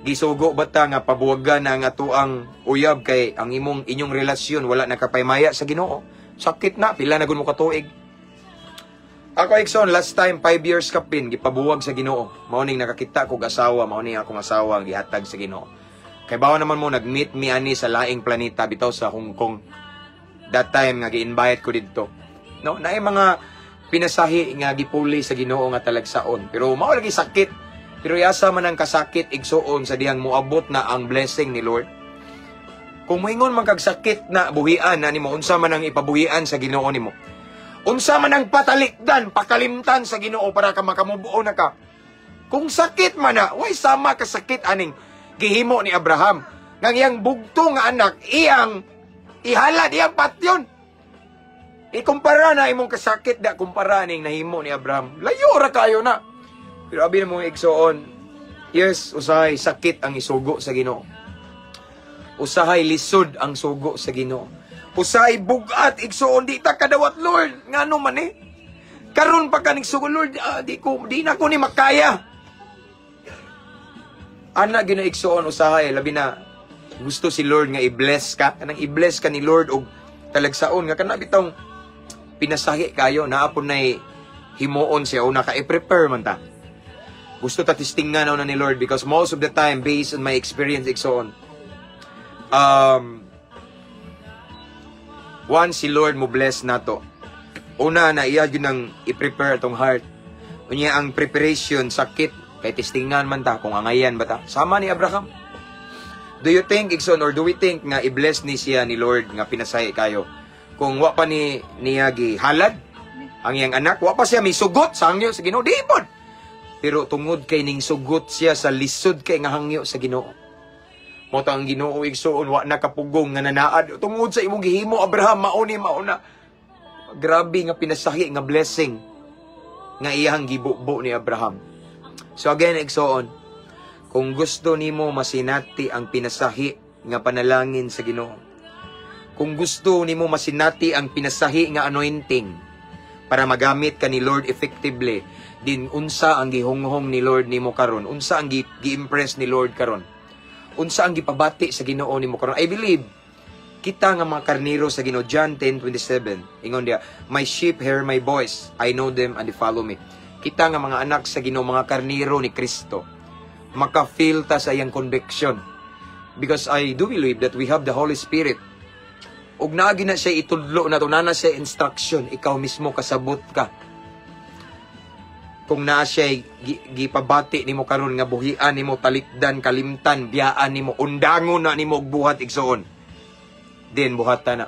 S1: gisugo ba ta nga pabuwagan na ang atoang uyab kay ang imong inyong relasyon wala nakapaymaya sa Ginoo. Sakit na, pila na gud mo katuig. Ako, igsoon, last time 5 years kapin gipabuwag sa Ginoo. Mao ning nakakita kog asawa, mao ning akong asawa ang gihatag sa Ginoo. Kay bawo naman mo nag-meet mi ani sa laing planeta bitaw sa Hong Kong. That time nga gi-invite ko didto. No, naay mga pinasahi nga gipuli sa Ginoo nga talagsaon. Pero mao lagi sakit. Pero yasa man ang kasakit, igsuon, sa dihang moabot na ang blessing ni Lord. Kung moingon man kag sakit na, buhian na nimo, unsa man ang ipabuhian sa Ginoo nimo? Unsa man ang patalikdan, pakalimtan sa Ginoo para ka makamubuo na ka? Kung sakit man na, way sama ka sakit aning gihimo ni Abraham. Ngang iyang bugto nga anak, iyang ihalad, iyang patyon. Ikumpara na imong kasakit da, kumpara ning nahimo ni Abraham. Layo ra kayo na. Pero abi na mong igsoon, yes, usahay sakit ang isugo sa Ginoo. Usahay lisod ang sugo sa Ginoo. Usahay bugat, igsoon, di ta kadawat, "Lord. Ngano man eh? Karon pa ka nigsugo, Lord, di na ko ni makaya." Ana gina, igsoon, usahay labi na gusto si Lord nga i-bless ka, kanang i-bless ka ni Lord og talagsaon nga kana bitong pinasahi kayo, naa pud nay himuon siya una ka i-prepare man ta. Gusto ta testingan na ni Lord because most of the time, based on my experience, igsoon, once si Lord mo bless nato, una na iya gyud nang i-prepare atong heart. Unya ang preparation sakit kay testingan man ta kung angayan ba ta. Sama ni Abraham. Do you think, igsoon, or do we think nga i-bless ni siya ni Lord nga pinasahi kayo kung wa pa ni niya gihalad ang iyang anak, wa pa siya misugot sa hangyo sa Ginoo? Di pod. Pero tungod kay ning sugot siya sa lisod kay nga hangyo sa Ginoo. Mao ang Ginoo, igsoon, wa nakapugong nga nanaad tungod sa imong gihimo, Abraham, mao ni mao na. Grabe nga pinasahi nga blessing nga iyang gibubo ni Abraham. So again, igsoon, kung gusto nimo masinati ang pinasahi nga panalangin sa Ginoo, kung gusto nimo masinati ang pinasahi nga anointing para magamit ka ni Lord effectively, din unsa ang gihunghong ni Lord nimo karon, unsa ang gi-impress ni Lord karon, unsa ang gipabati sa Ginoo nimo karon? I believe kita nga mga karniro sa Ginoo, John 10:27, ingon diya, "My sheep hear my voice, I know them and they follow me." Kita nga mga anak sa Ginoo, mga karniro ni Kristo, maka-feel ta sa iyang conviction because I do believe that we have the Holy Spirit ug naagi na siya itudlo na to, na siya instruction. Ikaw mismo kasabot ka kung naa siya gipabati nimo karon nga buhian nimo, talikdan, kalimtan, biyaan nimo, undangon na nimo og buhat, igsoon, din buhata na.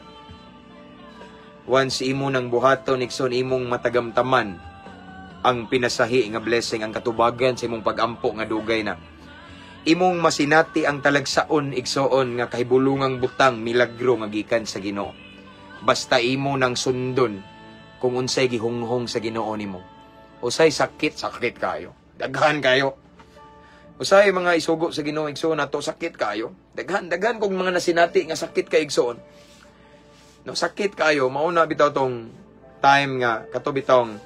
S1: Once imo nang buhaton, igsoon, imong matagamtaman ang pinasahi nga blessing, ang katubagan sa imong pagampo nga dugay na. Imong masinati ang talagsaon, igsoon, nga kahibulungang butang, milagro nga gikan sa Ginoo, basta imo nang sundon kung unsay gihunghong sa Ginoo nimo. Usay sakit, sakit kayo, daghan kayo. Usay mga isugo sa Ginoo, igsoon, nato sakit kayo. Daghan, daghan kog mga nasinati nga sakit kay, igsoon. No, sakit kayo. Mao na bitaw tong time nga kato bitong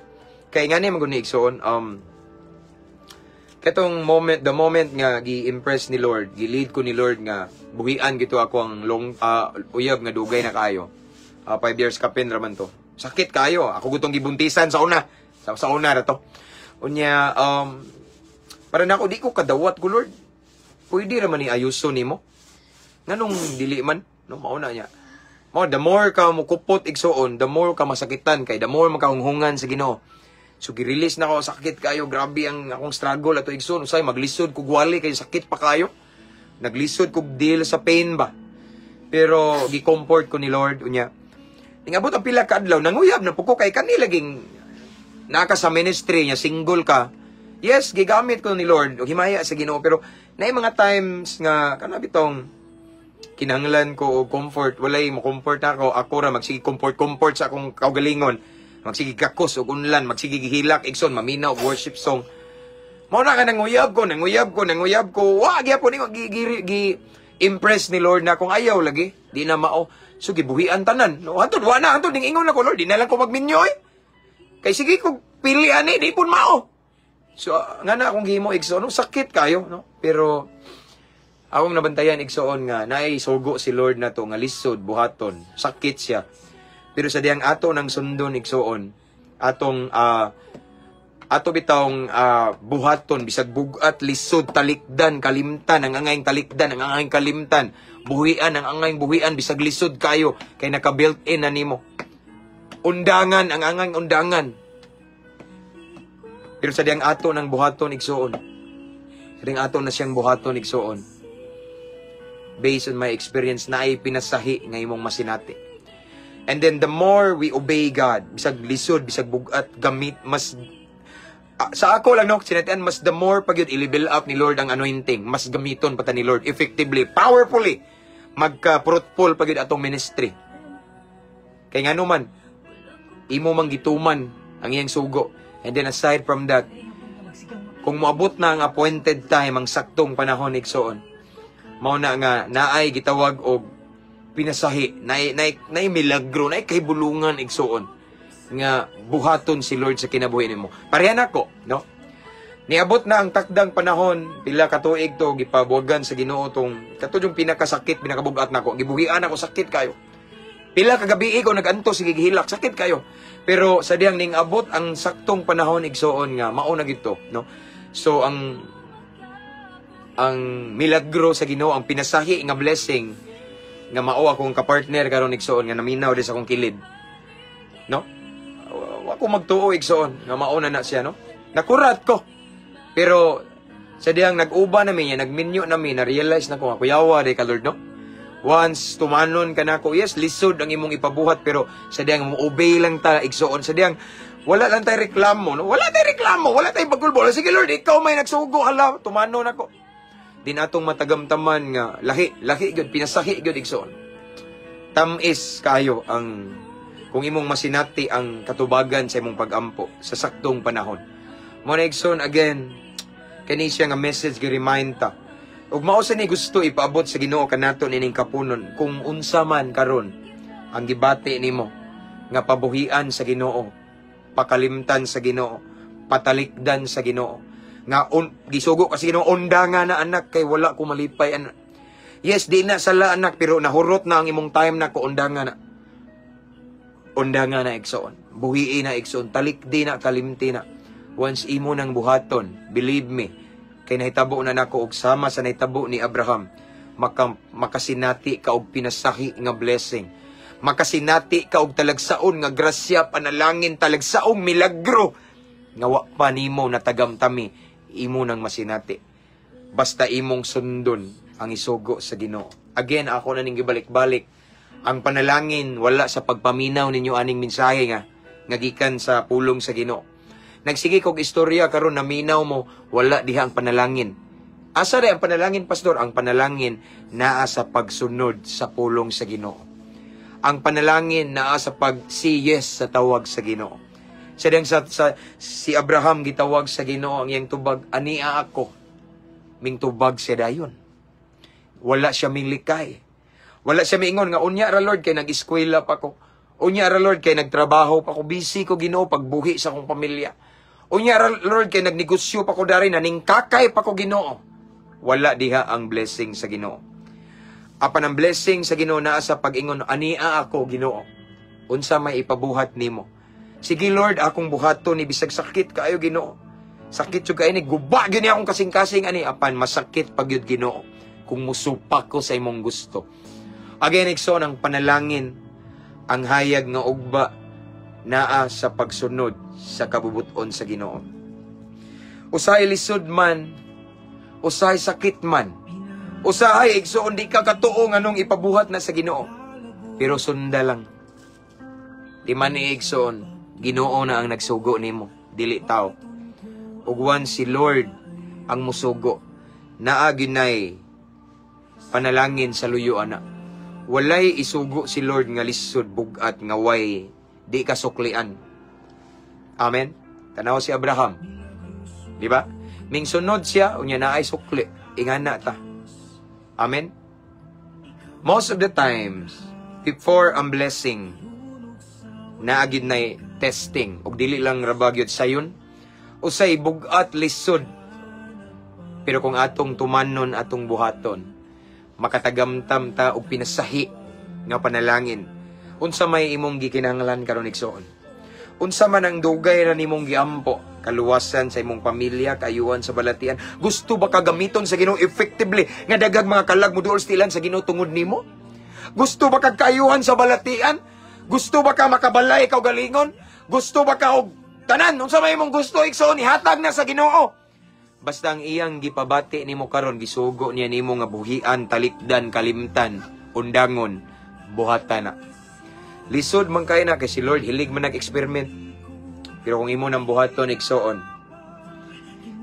S1: kay ngani man gud ni, igsoon, katong moment, the moment nga gi-impress ni Lord, gi-lead ko ni Lord nga buhian gito ako ang long uyab nga dugay na kayo. 5 years kapin raman to. Sakit kayo. Ako gutong gibuntisan sa una. Sa una ra to. Unya para nako di ko kadawat ko, "Lord. Pwede ra man ni ayuso nimo. Nganong dili man?" No, mauna niya. Mo the more ka mukupot, igsuon, the more ka masakitan kay the more makahunghungan sa Ginoo. So gi-release na ko, sakit kayo, grabe ang akong struggle ato, igsoon, usay maglisod kog wali kay sakit pa kayo. Naglisod kog deal sa pain ba. Pero gi-comfort ko ni Lord unya. Ningabot ang pila ka adlaw, nanguyab na pud ko kay kanila ging naka sa ministry niya, single ka. Yes, gigamit ko ni Lord ug himaya sa Ginoo, pero naay mga times nga kana bitong kinahanglan ko og comfort, walay mo comfort ako, ako ra magsige comfort comfort sa akong kaugalingon. Magsige gakos og unlan, magsige gihilak, igsoon, maminaw og worship song. Mao na ka nanguyab ko, nanguyab ko, nanguyab ko. Wa gyapon ni gi, gi, gi impress ni Lord na kung ayaw lagi, di na mao. So gibuhian tanan. No, hantod wa na, hantod ning ingon ako, "Lord, di na lang ko magminyo eh. Kay sige ko pili ani, di pud mao." So, nga na akong gihimo, igsoon, no, sakit kayo, no? Pero akong nabantayan, igsoon, nga naay sugo si Lord na to nga lisod buhaton, sakit siya. Pero sa diyang ato ng sundon, igsoon, atong ato bitawng buhaton bisag bugat, lisod, talikdan, kalimtan ang angayng talikdan, ang angayng kalimtan, buhian ang angayng buhian bisag lisod kayo kay naka built in na nimo. Undangan ang angayng undangan. Pero sa diyang ato ng buhaton, igsoon, sa diyang ato na siyang buhaton, igsoon, based on my experience, naay pinasahi nga imong masinati. And then the more we obey God, bisag lisod, bisag bugat, gamit, mas sa ako lang, no, sinatian, mas the more pag yun, i-level up ni Lord ang anointing, mas gamiton pa ta ni Lord effectively, powerfully, magka-fruitful pag yun atong ministry. Kay nga man, imo mang gituman ang iyang sugo. And then aside from that, kung moabot na ang appointed time, ang saktong panahon, igsoon, mao na nga naay gitawag og pinasahi, naay milagro, naay kahibulungan, igsoon, nga buhaton si Lord sa kinabuhi nimo. Pareha nako, no? Niabot na ang takdang panahon, pila ka tuig to gipabuwagan sa Ginoo tong kato yung pinakasakit, pinakabugat nako. Gibuhian ako, sakit kayo. Pila ka gabi ko naganto sige gihilak, sakit kayo. Pero sa diyang ning abot ang saktong panahon, igsoon, nga mao na gito, no? So ang milagro sa Ginoo, ang pinasahi nga blessing nga mao akong kapartner karon, igsoon, nga naminaw di sa akong kilid. No? Wa ko magtuo, igsoon, nga mao na na siya, no? Nakurat ko. Pero sa diyang nag-uba nami niya, nagminyo nami, na-realize na ko nga kuyawa di ka Lord, no? Once tumanon ka nako, yes, lisod ang imong ipabuhat, pero sa diyang mo obey lang ta, igsoon, sa diyang wala lang tay reklamo, no? Wala tay reklamo, wala tay pagkulbo. Sige Lord, ikaw may nagsugo, hala, tumanon ako. Di natong matagamtaman nga lahi, lahi gyud, pinasahi gyud, igsoon. Tamis kayo ang kung imong masinati ang katubagan sa imong pagampo sa saktong panahon. Mo na, igsoon, again, kani siya nga message gi-remind ta. Ug mao sa ni gusto ipaabot sa Ginoo kanato nining kapunon: kung unsa man karon ang gibati nimo nga pabuhian sa Ginoo, pakalimtan sa Ginoo, patalikdan sa Ginoo, nga gisugo kasi Ginoo, "Undanga na, anak, kay wala ko malipay anak." Yes, di na sala, anak, pero nahurot na ang imong time na ko, undanga na. Undanga na, igsoon. Buhii na, igsoon, talikdi na, kalimti na. Once imo nang buhaton, believe me, kay nahitabo na nako og sama sa nahitabo ni Abraham, makasinati ka og pinasahi nga blessing. Makasinati ka og talagsaon nga grasya, panalangin, talagsaong milagro nga wa pa nimo natagamtami, imo nang masinati. Basta imong sundon ang isugo sa Ginoo. Again, ako na ning gibalik-balik. Ang panalangin wala sa pagpaminaw ninyo aning mensahe nga gikan sa pulong sa Ginoo. Nagsige kog istorya karon, naminaw mo, wala diha ang panalangin. Asa di ang panalangin, pastor? Ang panalangin naa sa pagsunod sa pulong sa Ginoo. Ang panalangin naa sa pag say yes sa tawag sa Ginoo. Sa diyang sa si Abraham gitawag sa Ginoo, ang iyang tubag, "Ania ako." Mingtubag siya dayon. Wala siya milikay. Wala siya miingon nga, "Unya ra Lord kay nag-eskwela pa ko. Unya ra Lord kay nagtrabaho pa ko, busy ko Ginoo pagbuhi sa akong pamilya. Unya ra Lord kay nagnegosyo pa ko dari, naningkakay pa ko Ginoo." Wala diha ang blessing sa Ginoo. Apan ang blessing sa Ginoo naa sa pag-ingon, "Ania ako, Ginoo. Unsa may ipabuhat nimo? Sige Lord, akong buhaton ni bisag sakit kaayo, Ginoo. Sakit jud kaayo ni, guba gyud ni akong kasing-kasing ani, apan masakit pag yun, Ginoo, kung musupak ko sa imong gusto." Again, igsoon, ang panalangin, ang hayag nga ugba naa sa pagsunod sa kabubuton sa Ginoo. Usahay lisod man, usahay sakit man, usahay, igsoon, di ka katuo nganong ipabuhat na sa Ginoo. Pero sunda lang. Di man ni, igsoon, Ginoo na ang nagsugo nimo, dili tao. Ug once si Lord ang musugo, naa ginay panalangin sa luyo ana. Walay isugo si Lord nga lisod, bugat, nga way di ka suklian. Amen. Tanaw si Abraham. Di ba? Mingsunod siya, unya naay sukli. Ingana ta. Amen. Most of the times, before ang blessing, naa gyud na testing. Ug dili lang ra ba gyud sayon. Usay bugat, lisod. Pero kung atong tumanon, atong buhaton, makatagamtam ta og pinasahi nga panalangin. Unsa may imong gikinahanglan karon, igsoon? Unsa man ang dugay ra nimong giampo? Kaluwasan sa imong pamilya, kaayuhan sa balatian. Gusto ba ka gamiton sa Ginoo effectively nga daghang mga kalag moduol sa tiil-an sa Ginoo tungod nimo? Gusto ba kag kaayuhan sa balatian? Gusto ba ka makabalay kaugalingon? Gusto ba ka og tanan? Unsa may imong gusto, igsoon, ihatag na sa Ginoo. Basta ang iyang gipabati nimo karon, gisugo niya nimo nga buhian, talikdan, kalimtan, undangon, buhatan na. Lisod man kay na kay si Lord hilig man nag-experiment. Pero kung imo nang buhaton, igsoon,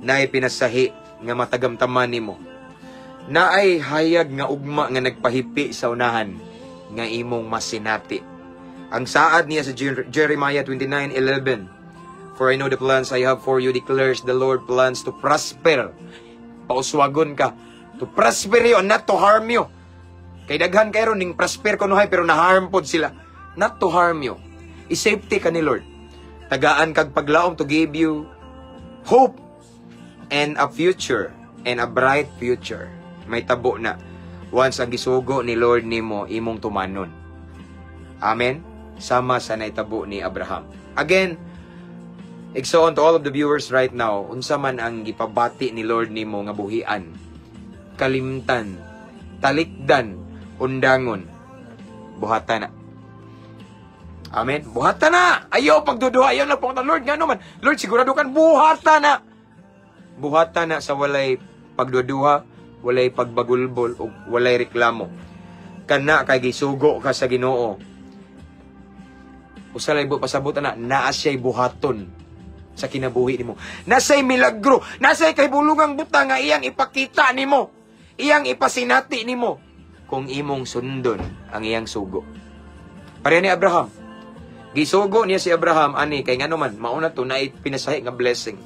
S1: naay pinasahi nga matagamtaman nimo. Naay hayag nga ugma nga nagpahipi sa unahan nga imong masinati. Ang saad niya sa Jeremiah 29:11, "For I know the plans I have for you, declares the Lord, plans to prosper." Pauswagon ka. "To prosper you and not to harm you." Kay daghan kayo ning prosper kunohay pero na-harm pod sila. Not to harm you. I-safety ka ni Lord. Tagaan kag paglaom, to give you hope and a future and a bright future. May tabo na. Once ang gisugo ni Lord nimo, imong tumanon. Amen? Sama sa naitabo ni Abraham. Again, igsoon, to all of the viewers right now, unsa man ang gipabati ni Lord nimo nga buhian, kalimtan, talikdan, undangon, buhatan na. Amen? Buhatan na! Ayaw pagduduha, ayaw na pong Lord, nga naman. Lord, sigurado kan, buhatan na! Buhatan na sa walay pagduduha, walay pagbagulbol, o walay reklamo. Kana kay gisugo ka sa Ginoo. Usa lay pasabot ana, naa siya'y buhaton sa kinabuhi nimo. Nasa'y milagro, nasa'y kahibulungang butang nga iyang ipakita nimo, iyang ipasinati nimo kung imong sundon ang iyang sugo. Pareha ni Abraham. Gisugo niya si Abraham ani kay ngano man mauna to naay pinasahi nga blessing.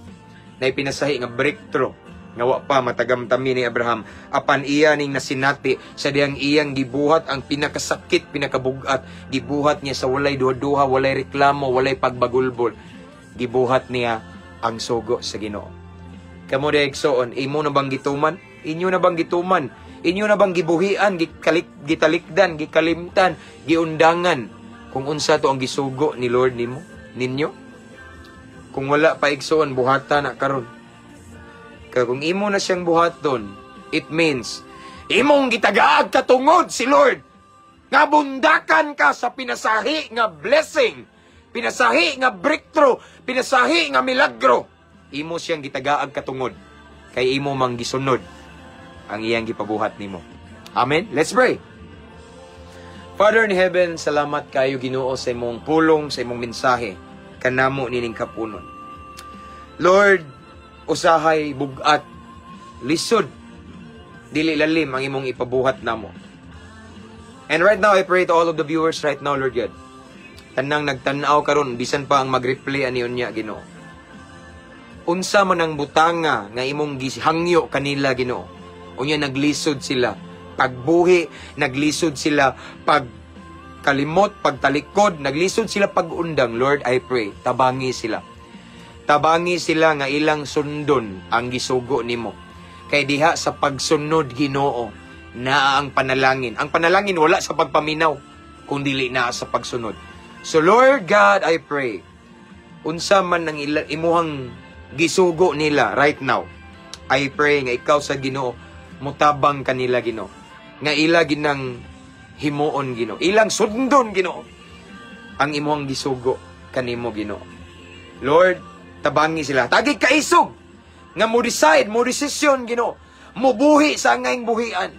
S1: Naay pinasahi nga breakthrough nga wa pa matagamtami ni Abraham, apan iya ning nasinati sa diyang iyang gibuhat ang pinakasakit, pinakabugat, gibuhat niya sa walay duha-duha, walay reklamo, walay pagbagulbol. Gibuhat niya ang sugo sa Ginoo. Kamo diay, igsoon, imo na bang gituman? Inyo na bang gituman? Inyo na bang gibuhian, gikalik, gitalikdan, gikalimtan, giundangan kung unsa to ang gisugo ni Lord nimo, ninyo? Kung wala pa, igsoon, buhata na karon. Kay kung imo na siyang buhaton, it means imong gitagaag katungod si Lord nga bundakan ka sa pinasahi nga blessing, pinasahi nga breakthrough, pinasahi nga milagro. Imo siyang gitagaag katungod kay imo mang gisunod ang iyang gipabuhat nimo. Amen. Let's pray. Father in heaven, salamat kayo, Ginoo, sa imong pulong, sa imong mensahe kanamo nining kapunon. Lord, usahay bugat, lisod, dili lalim ang imong ipabuhat namo. And right now, I pray to all of the viewers right now, Lord God. Tanang nagtan-aw karon, bisan pa ang mag-replay ani unya, Ginoo. Unsa man ang butanga nga imong gihangyo kanila, Ginoo. Unya naglisod sila pagbuhi, naglisod sila pag kalimot, pagtalikod, naglisod sila pag-undang. Lord, I pray, tabangi sila. Tabangi sila nga ilang sundon ang gisugo nimo. Kay diha sa pagsunod, Ginoo, naa ang panalangin. Ang panalangin wala sa pagpaminaw, kung dili naa sa pagsunod. So Lord God, I pray, unsa man ang imuhang gisugo nila right now, I pray nga ikaw sa Ginoo mutabang kanila, Ginoo. Nga ila ginang himuon, Ginoo. Ilang sundon, Ginoo, ang imuhang gisugo kanimo, Ginoo. Lord, tabangi sila. Tagig kaisog nga mo decide, mo desisyon, Ginoo. Mubuhi sa angayng buhian.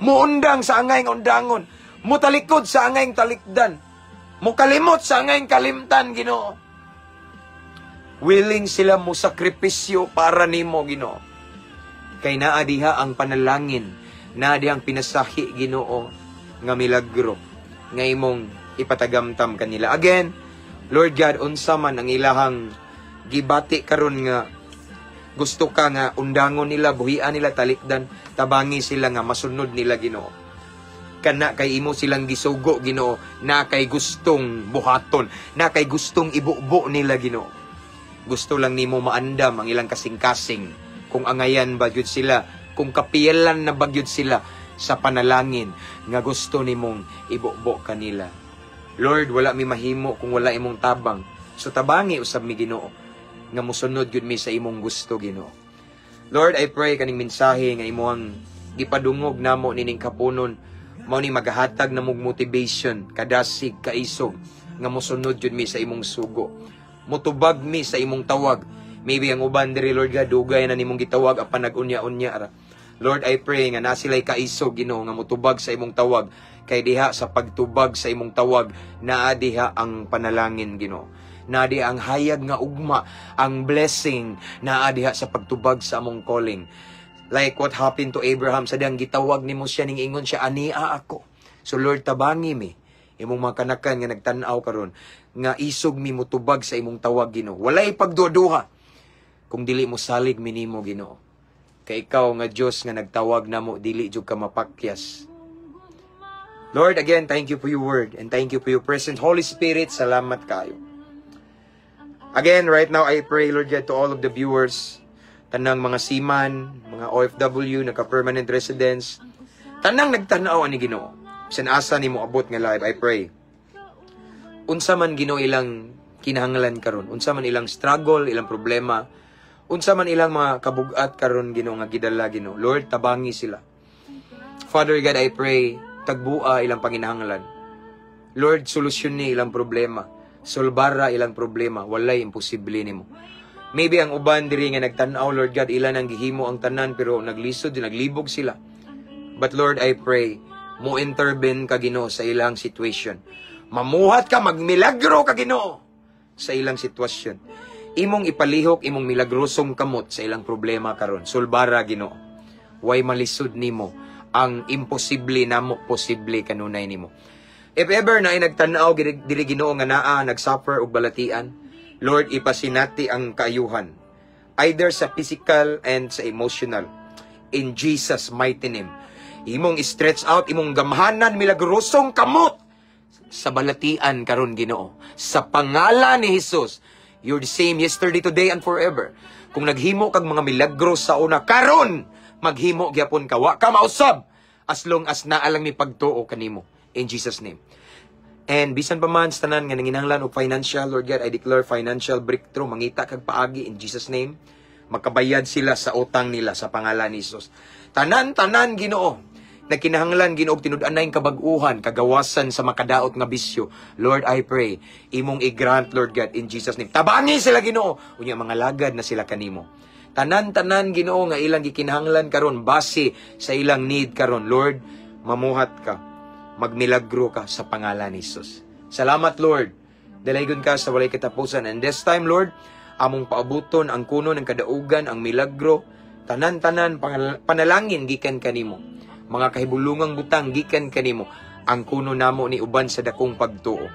S1: Muundang sa angayng undangon. Mutalikod sa angayng talikdan. Mukalimot sa angayng kalimtan, Ginoo. Willing sila mo sakripisyo para nimo, Ginoo. Kay naa diha ang panalangin, naa diha ang pinasahi, Ginoo, nga milagro nga imong ipatagamtam kanila. Again, Lord God, unsa man ang ilahang gibati karon nga gusto ka nga undangon nila, buhian nila, talikdan, tabangi sila nga masunod nila, Ginoo. Kana kay imo silang gisugo, Ginoo, na kay gustong buhaton, na kay gustong ibubo nila, Ginoo. Gusto lang nimo maandam ang ilang kasing-kasing, kung angayan ba gyud sila, kung kapiyalan na ba gyud sila sa panalangin nga gusto nimong ibubo kanila. Lord, wala mi mahimo kung wala imong tabang. So tabangi usab mi, Ginoo, nga mosunod gyud mi sa imong gusto, Ginoo. Lord, I pray kaning mensahe nga imong gipadungog namo nining kapunon mao ni magahatag namog motivation, kadasig, kaisog nga mosunod jud mi sa imong sugo. Mutubag mi sa imong tawag. Maybe ang uban diri, Lord God, dugay na nimong gitawag apan nag-unya-unya ra. Lord, I pray nga na sila'y kaisog, Ginoo, nga mutubag sa imong tawag, kay diha sa pagtubag sa imong tawag naa diha ang panalangin, Ginoo. Naa diha ang hayag nga ugma, ang blessing naa diha sa pagtubag sa among calling. Like what happened to Abraham sa diyang gitawag nimo siya, ning ingon siya, "Ania ako." So Lord, tabangi mi, imong mga kanakan nga nagtan-aw karon, nga isog mi mutubag sa imong tawag, Ginoo. Walay pagduduha kung dili mo salig mi nimo, Ginoo. Kay ikaw nga Dios nga nagtawag namo, dili jud ka mapakyas. Lord, again, thank you for your word and thank you for your presence. Holy Spirit, salamat kayo. Again, right now, I pray, Lord God, to all of the viewers, tanang mga seaman, mga OFW, naka-permanent residents, tanang nagtanaw ani, Ginoo. Bisan asa nimo abot nga live, I pray. Unsa man, Ginoo, ilang kinahanglan karon, unsa man ilang struggle, ilang problema, unsa man ilang mga kabugat karon, Ginoo, nga gidala, Ginoo. Lord, tabangi sila. Father God, I pray, tagbua ilang panginahanglan. Lord, solusyon ni ilang problema. Solbara ilang problema. Walay imposible nimo. Maybe ang uban diri nga nagtan-aw, Lord God, ilan ang gihimo ang tanan pero naglisod, naglibog sila. But Lord, I pray, mo intervene ka, Ginoo, sa ilang situation. Mamuhat ka, magmilagro ka, Ginoo, sa ilang sitwasyon. Imong ipalihok imong milagrosong kamot sa ilang problema karon. Sulbara, Ginoo. Way malisod nimo. Ang imposible namo, posible kanunay nimo. If ever na ay nagtan-aw diri, Ginoo, nga naa nagsuffer og balatian, Lord, ipasinati ang kaayuhan. Either sa physical and sa emotional. In Jesus' mighty name. Imong stretch out imong gamhanan milagrosong kamot sa balatian karon, Ginoo. Sa pangalan ni Jesus, you're the same yesterday, today, and forever. Kung naghimo kag mga milagro sa una, karon maghimo gyapon ka. Wa ka mausab as long as naa lang mi pagtuo kanimo. In Jesus' name. And bisan pa man sa tanan nga nanginahanglan og financial, Lord God, I declare financial breakthrough, mangita kag paagi in Jesus' name. Makabayad sila sa utang nila sa pangalan ni Jesus. Tanan-tanan, Ginoo, nagkinahanglan, Ginoo, og tinud-anay kabag-uhan, kagawasan sa makadaot nga bisyo. Lord, I pray, imong i-grant, Lord God, in Jesus' name. Tabangi sila, Ginoo. Unya mga lagad na sila kanimo. Tanan-tanan, Ginoo, nga ilang gikinahanglan karon base sa ilang need karon. Lord, mamuhat ka. Magmilagro ka sa pangalan ni Jesus. Salamat, Lord. Dalaygon ka sa walay katapusan. And this time, Lord, among paabuton ang kuno ng kadaugan, ang milagro, tanan-tanan, panalangin gikan kanimo. Mga kahibulungang butang gikan kanimo. Ang kuno namo ni uban sa dakong pagtuo.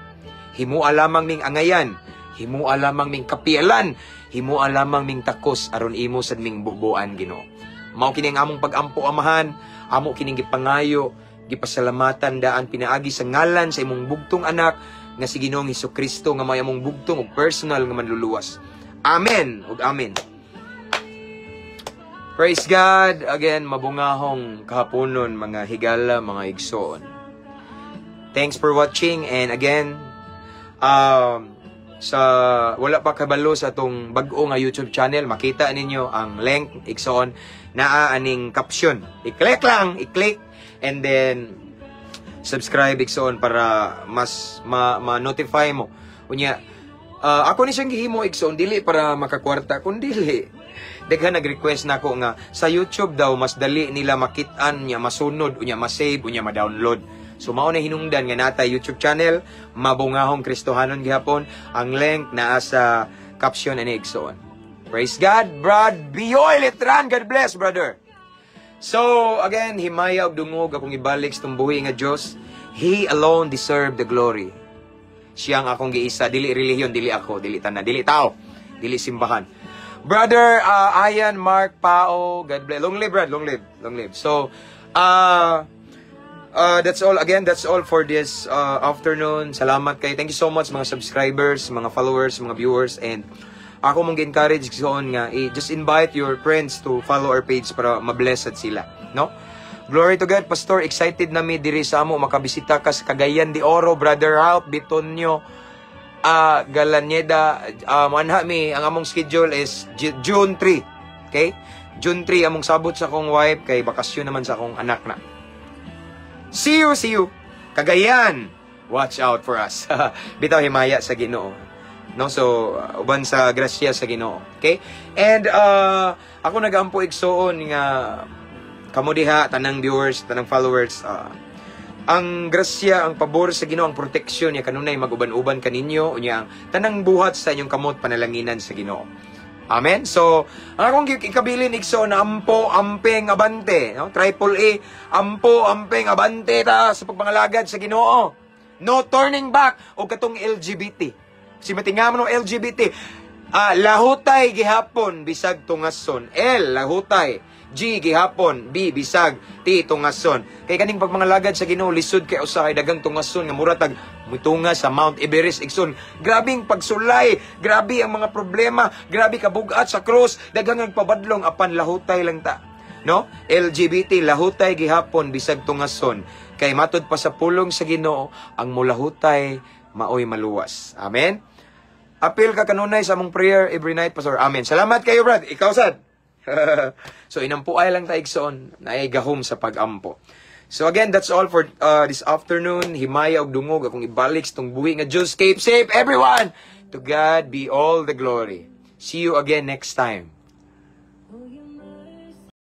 S1: Himua lamang ming angayan, himua lamang ming kapialan, himua lamang ming takos aron imo sad ming bubuan, Ginoo. Mao kini ang among pagampo, Amahan, amo kining gipangayo, gipasalamatan daan pinaagi sa ngalan sa imong bugtong anak nga si Ginoong Kristo nga may among bugtong ug personal nga manluluwas. Amen ug amen. Praise God. Again, mabungahong kahaponon, mga higala, mga igsoon. Thanks for watching and again, sa wala pa kabalo sa atong bag-o nga YouTube channel, makita ninyo ang link, igsoon, naa aning caption. I-click lang, i-click and then subscribe, igsoon, para mas ma-notify mo. Unya, ako ni siyang gihimo, igsoon, dili para makakwarta kun dili daghan nag-request nako nga sa YouTube daw mas dali nila makit-an niya, masunod, unya ma-save, unya ma-download. So mao na hinungdan nga natay YouTube channel, Mabungahong Kristohanon gihapon. Ang link naa sa caption ani, igsoon. Praise God, Brad Bioy Letran. God bless, brother. So, again, himaya og dungog akong ibalik sa tumbuhi nga Dios. He alone deserve the glory. Siya ang akong giisa, dili relihiyon, dili ako, dili tanan, dili tao, dili simbahan. Brother Ian Mark Pao, God bless. Long live, Brad, long live, long live. So, that's all. Again, that's all for this afternoon. Salamat kay. Thank you so much, mga subscribers, mga followers, mga viewers, and Ako mong gi-encourage, igsoon, nga just invite your friends to follow our page para mablessed sila, no? Glory to God, Pastor. Excited na mi diri sa amo makabisita ka sa Cagayan de Oro, Brother Ralph Bitonio Galanyeda. Manha mi, ang among schedule is June 3. Okay? June 3 among sabot sa akong wife kay bakasyon naman sa akong anak na. See you, see you. Cagayan. Watch out for us. Bitaw, himaya sa Ginoo. No, so uban sa grasya sa Ginoo. Okay? And ako nagaampo, igsoon, nga kamo diha, tanang viewers, tanang followers, ang grasya, ang pabor sa Ginoo, ang proteksyon niya kanunay maguban-uban kaninyo, unya ang tanang buhat sa inyong kamot panalanginan sa Ginoo. Amen. So, ang akong ikabilin, igsoon, na ampo, amping, abante, no? Triple A, ampo, amping, abante ta sa pagpangalagad sa Ginoo. No turning back o katong LGBT. Si matinga mo no LGBT. Lahutay gihapon bisag tungason. L, lahutay. G, gihapon, B, bisag, T, tungason. Kay kaning pagmangalagad sa Ginoo lisod kay usahay dagang tungason nga mura tag mutunga sa Mount Everest, igsoon. Grabing pagsulay, grabe ang mga problema, grabe kabugat sa cross, daghang nagpabadlong, apan lahutay lang ta. No? LGBT, lahutay gihapon bisag tungason. Kay matud pa sa pulong sa Ginoo, ang mulahutay maoy maluwas. Amen. Apil ka kanunay sa among prayer every night, Pastor. Amen. Salamat kayo, Brad. Ikaw sad. So inampuay lang ta, igsoon, naay gahom sa pagampo. So again, that's all for this afternoon. Himaya og dungog akong ibalik sa tong buhi nga Diyos. Keep safe, everyone. To God be all the glory. See you again next time.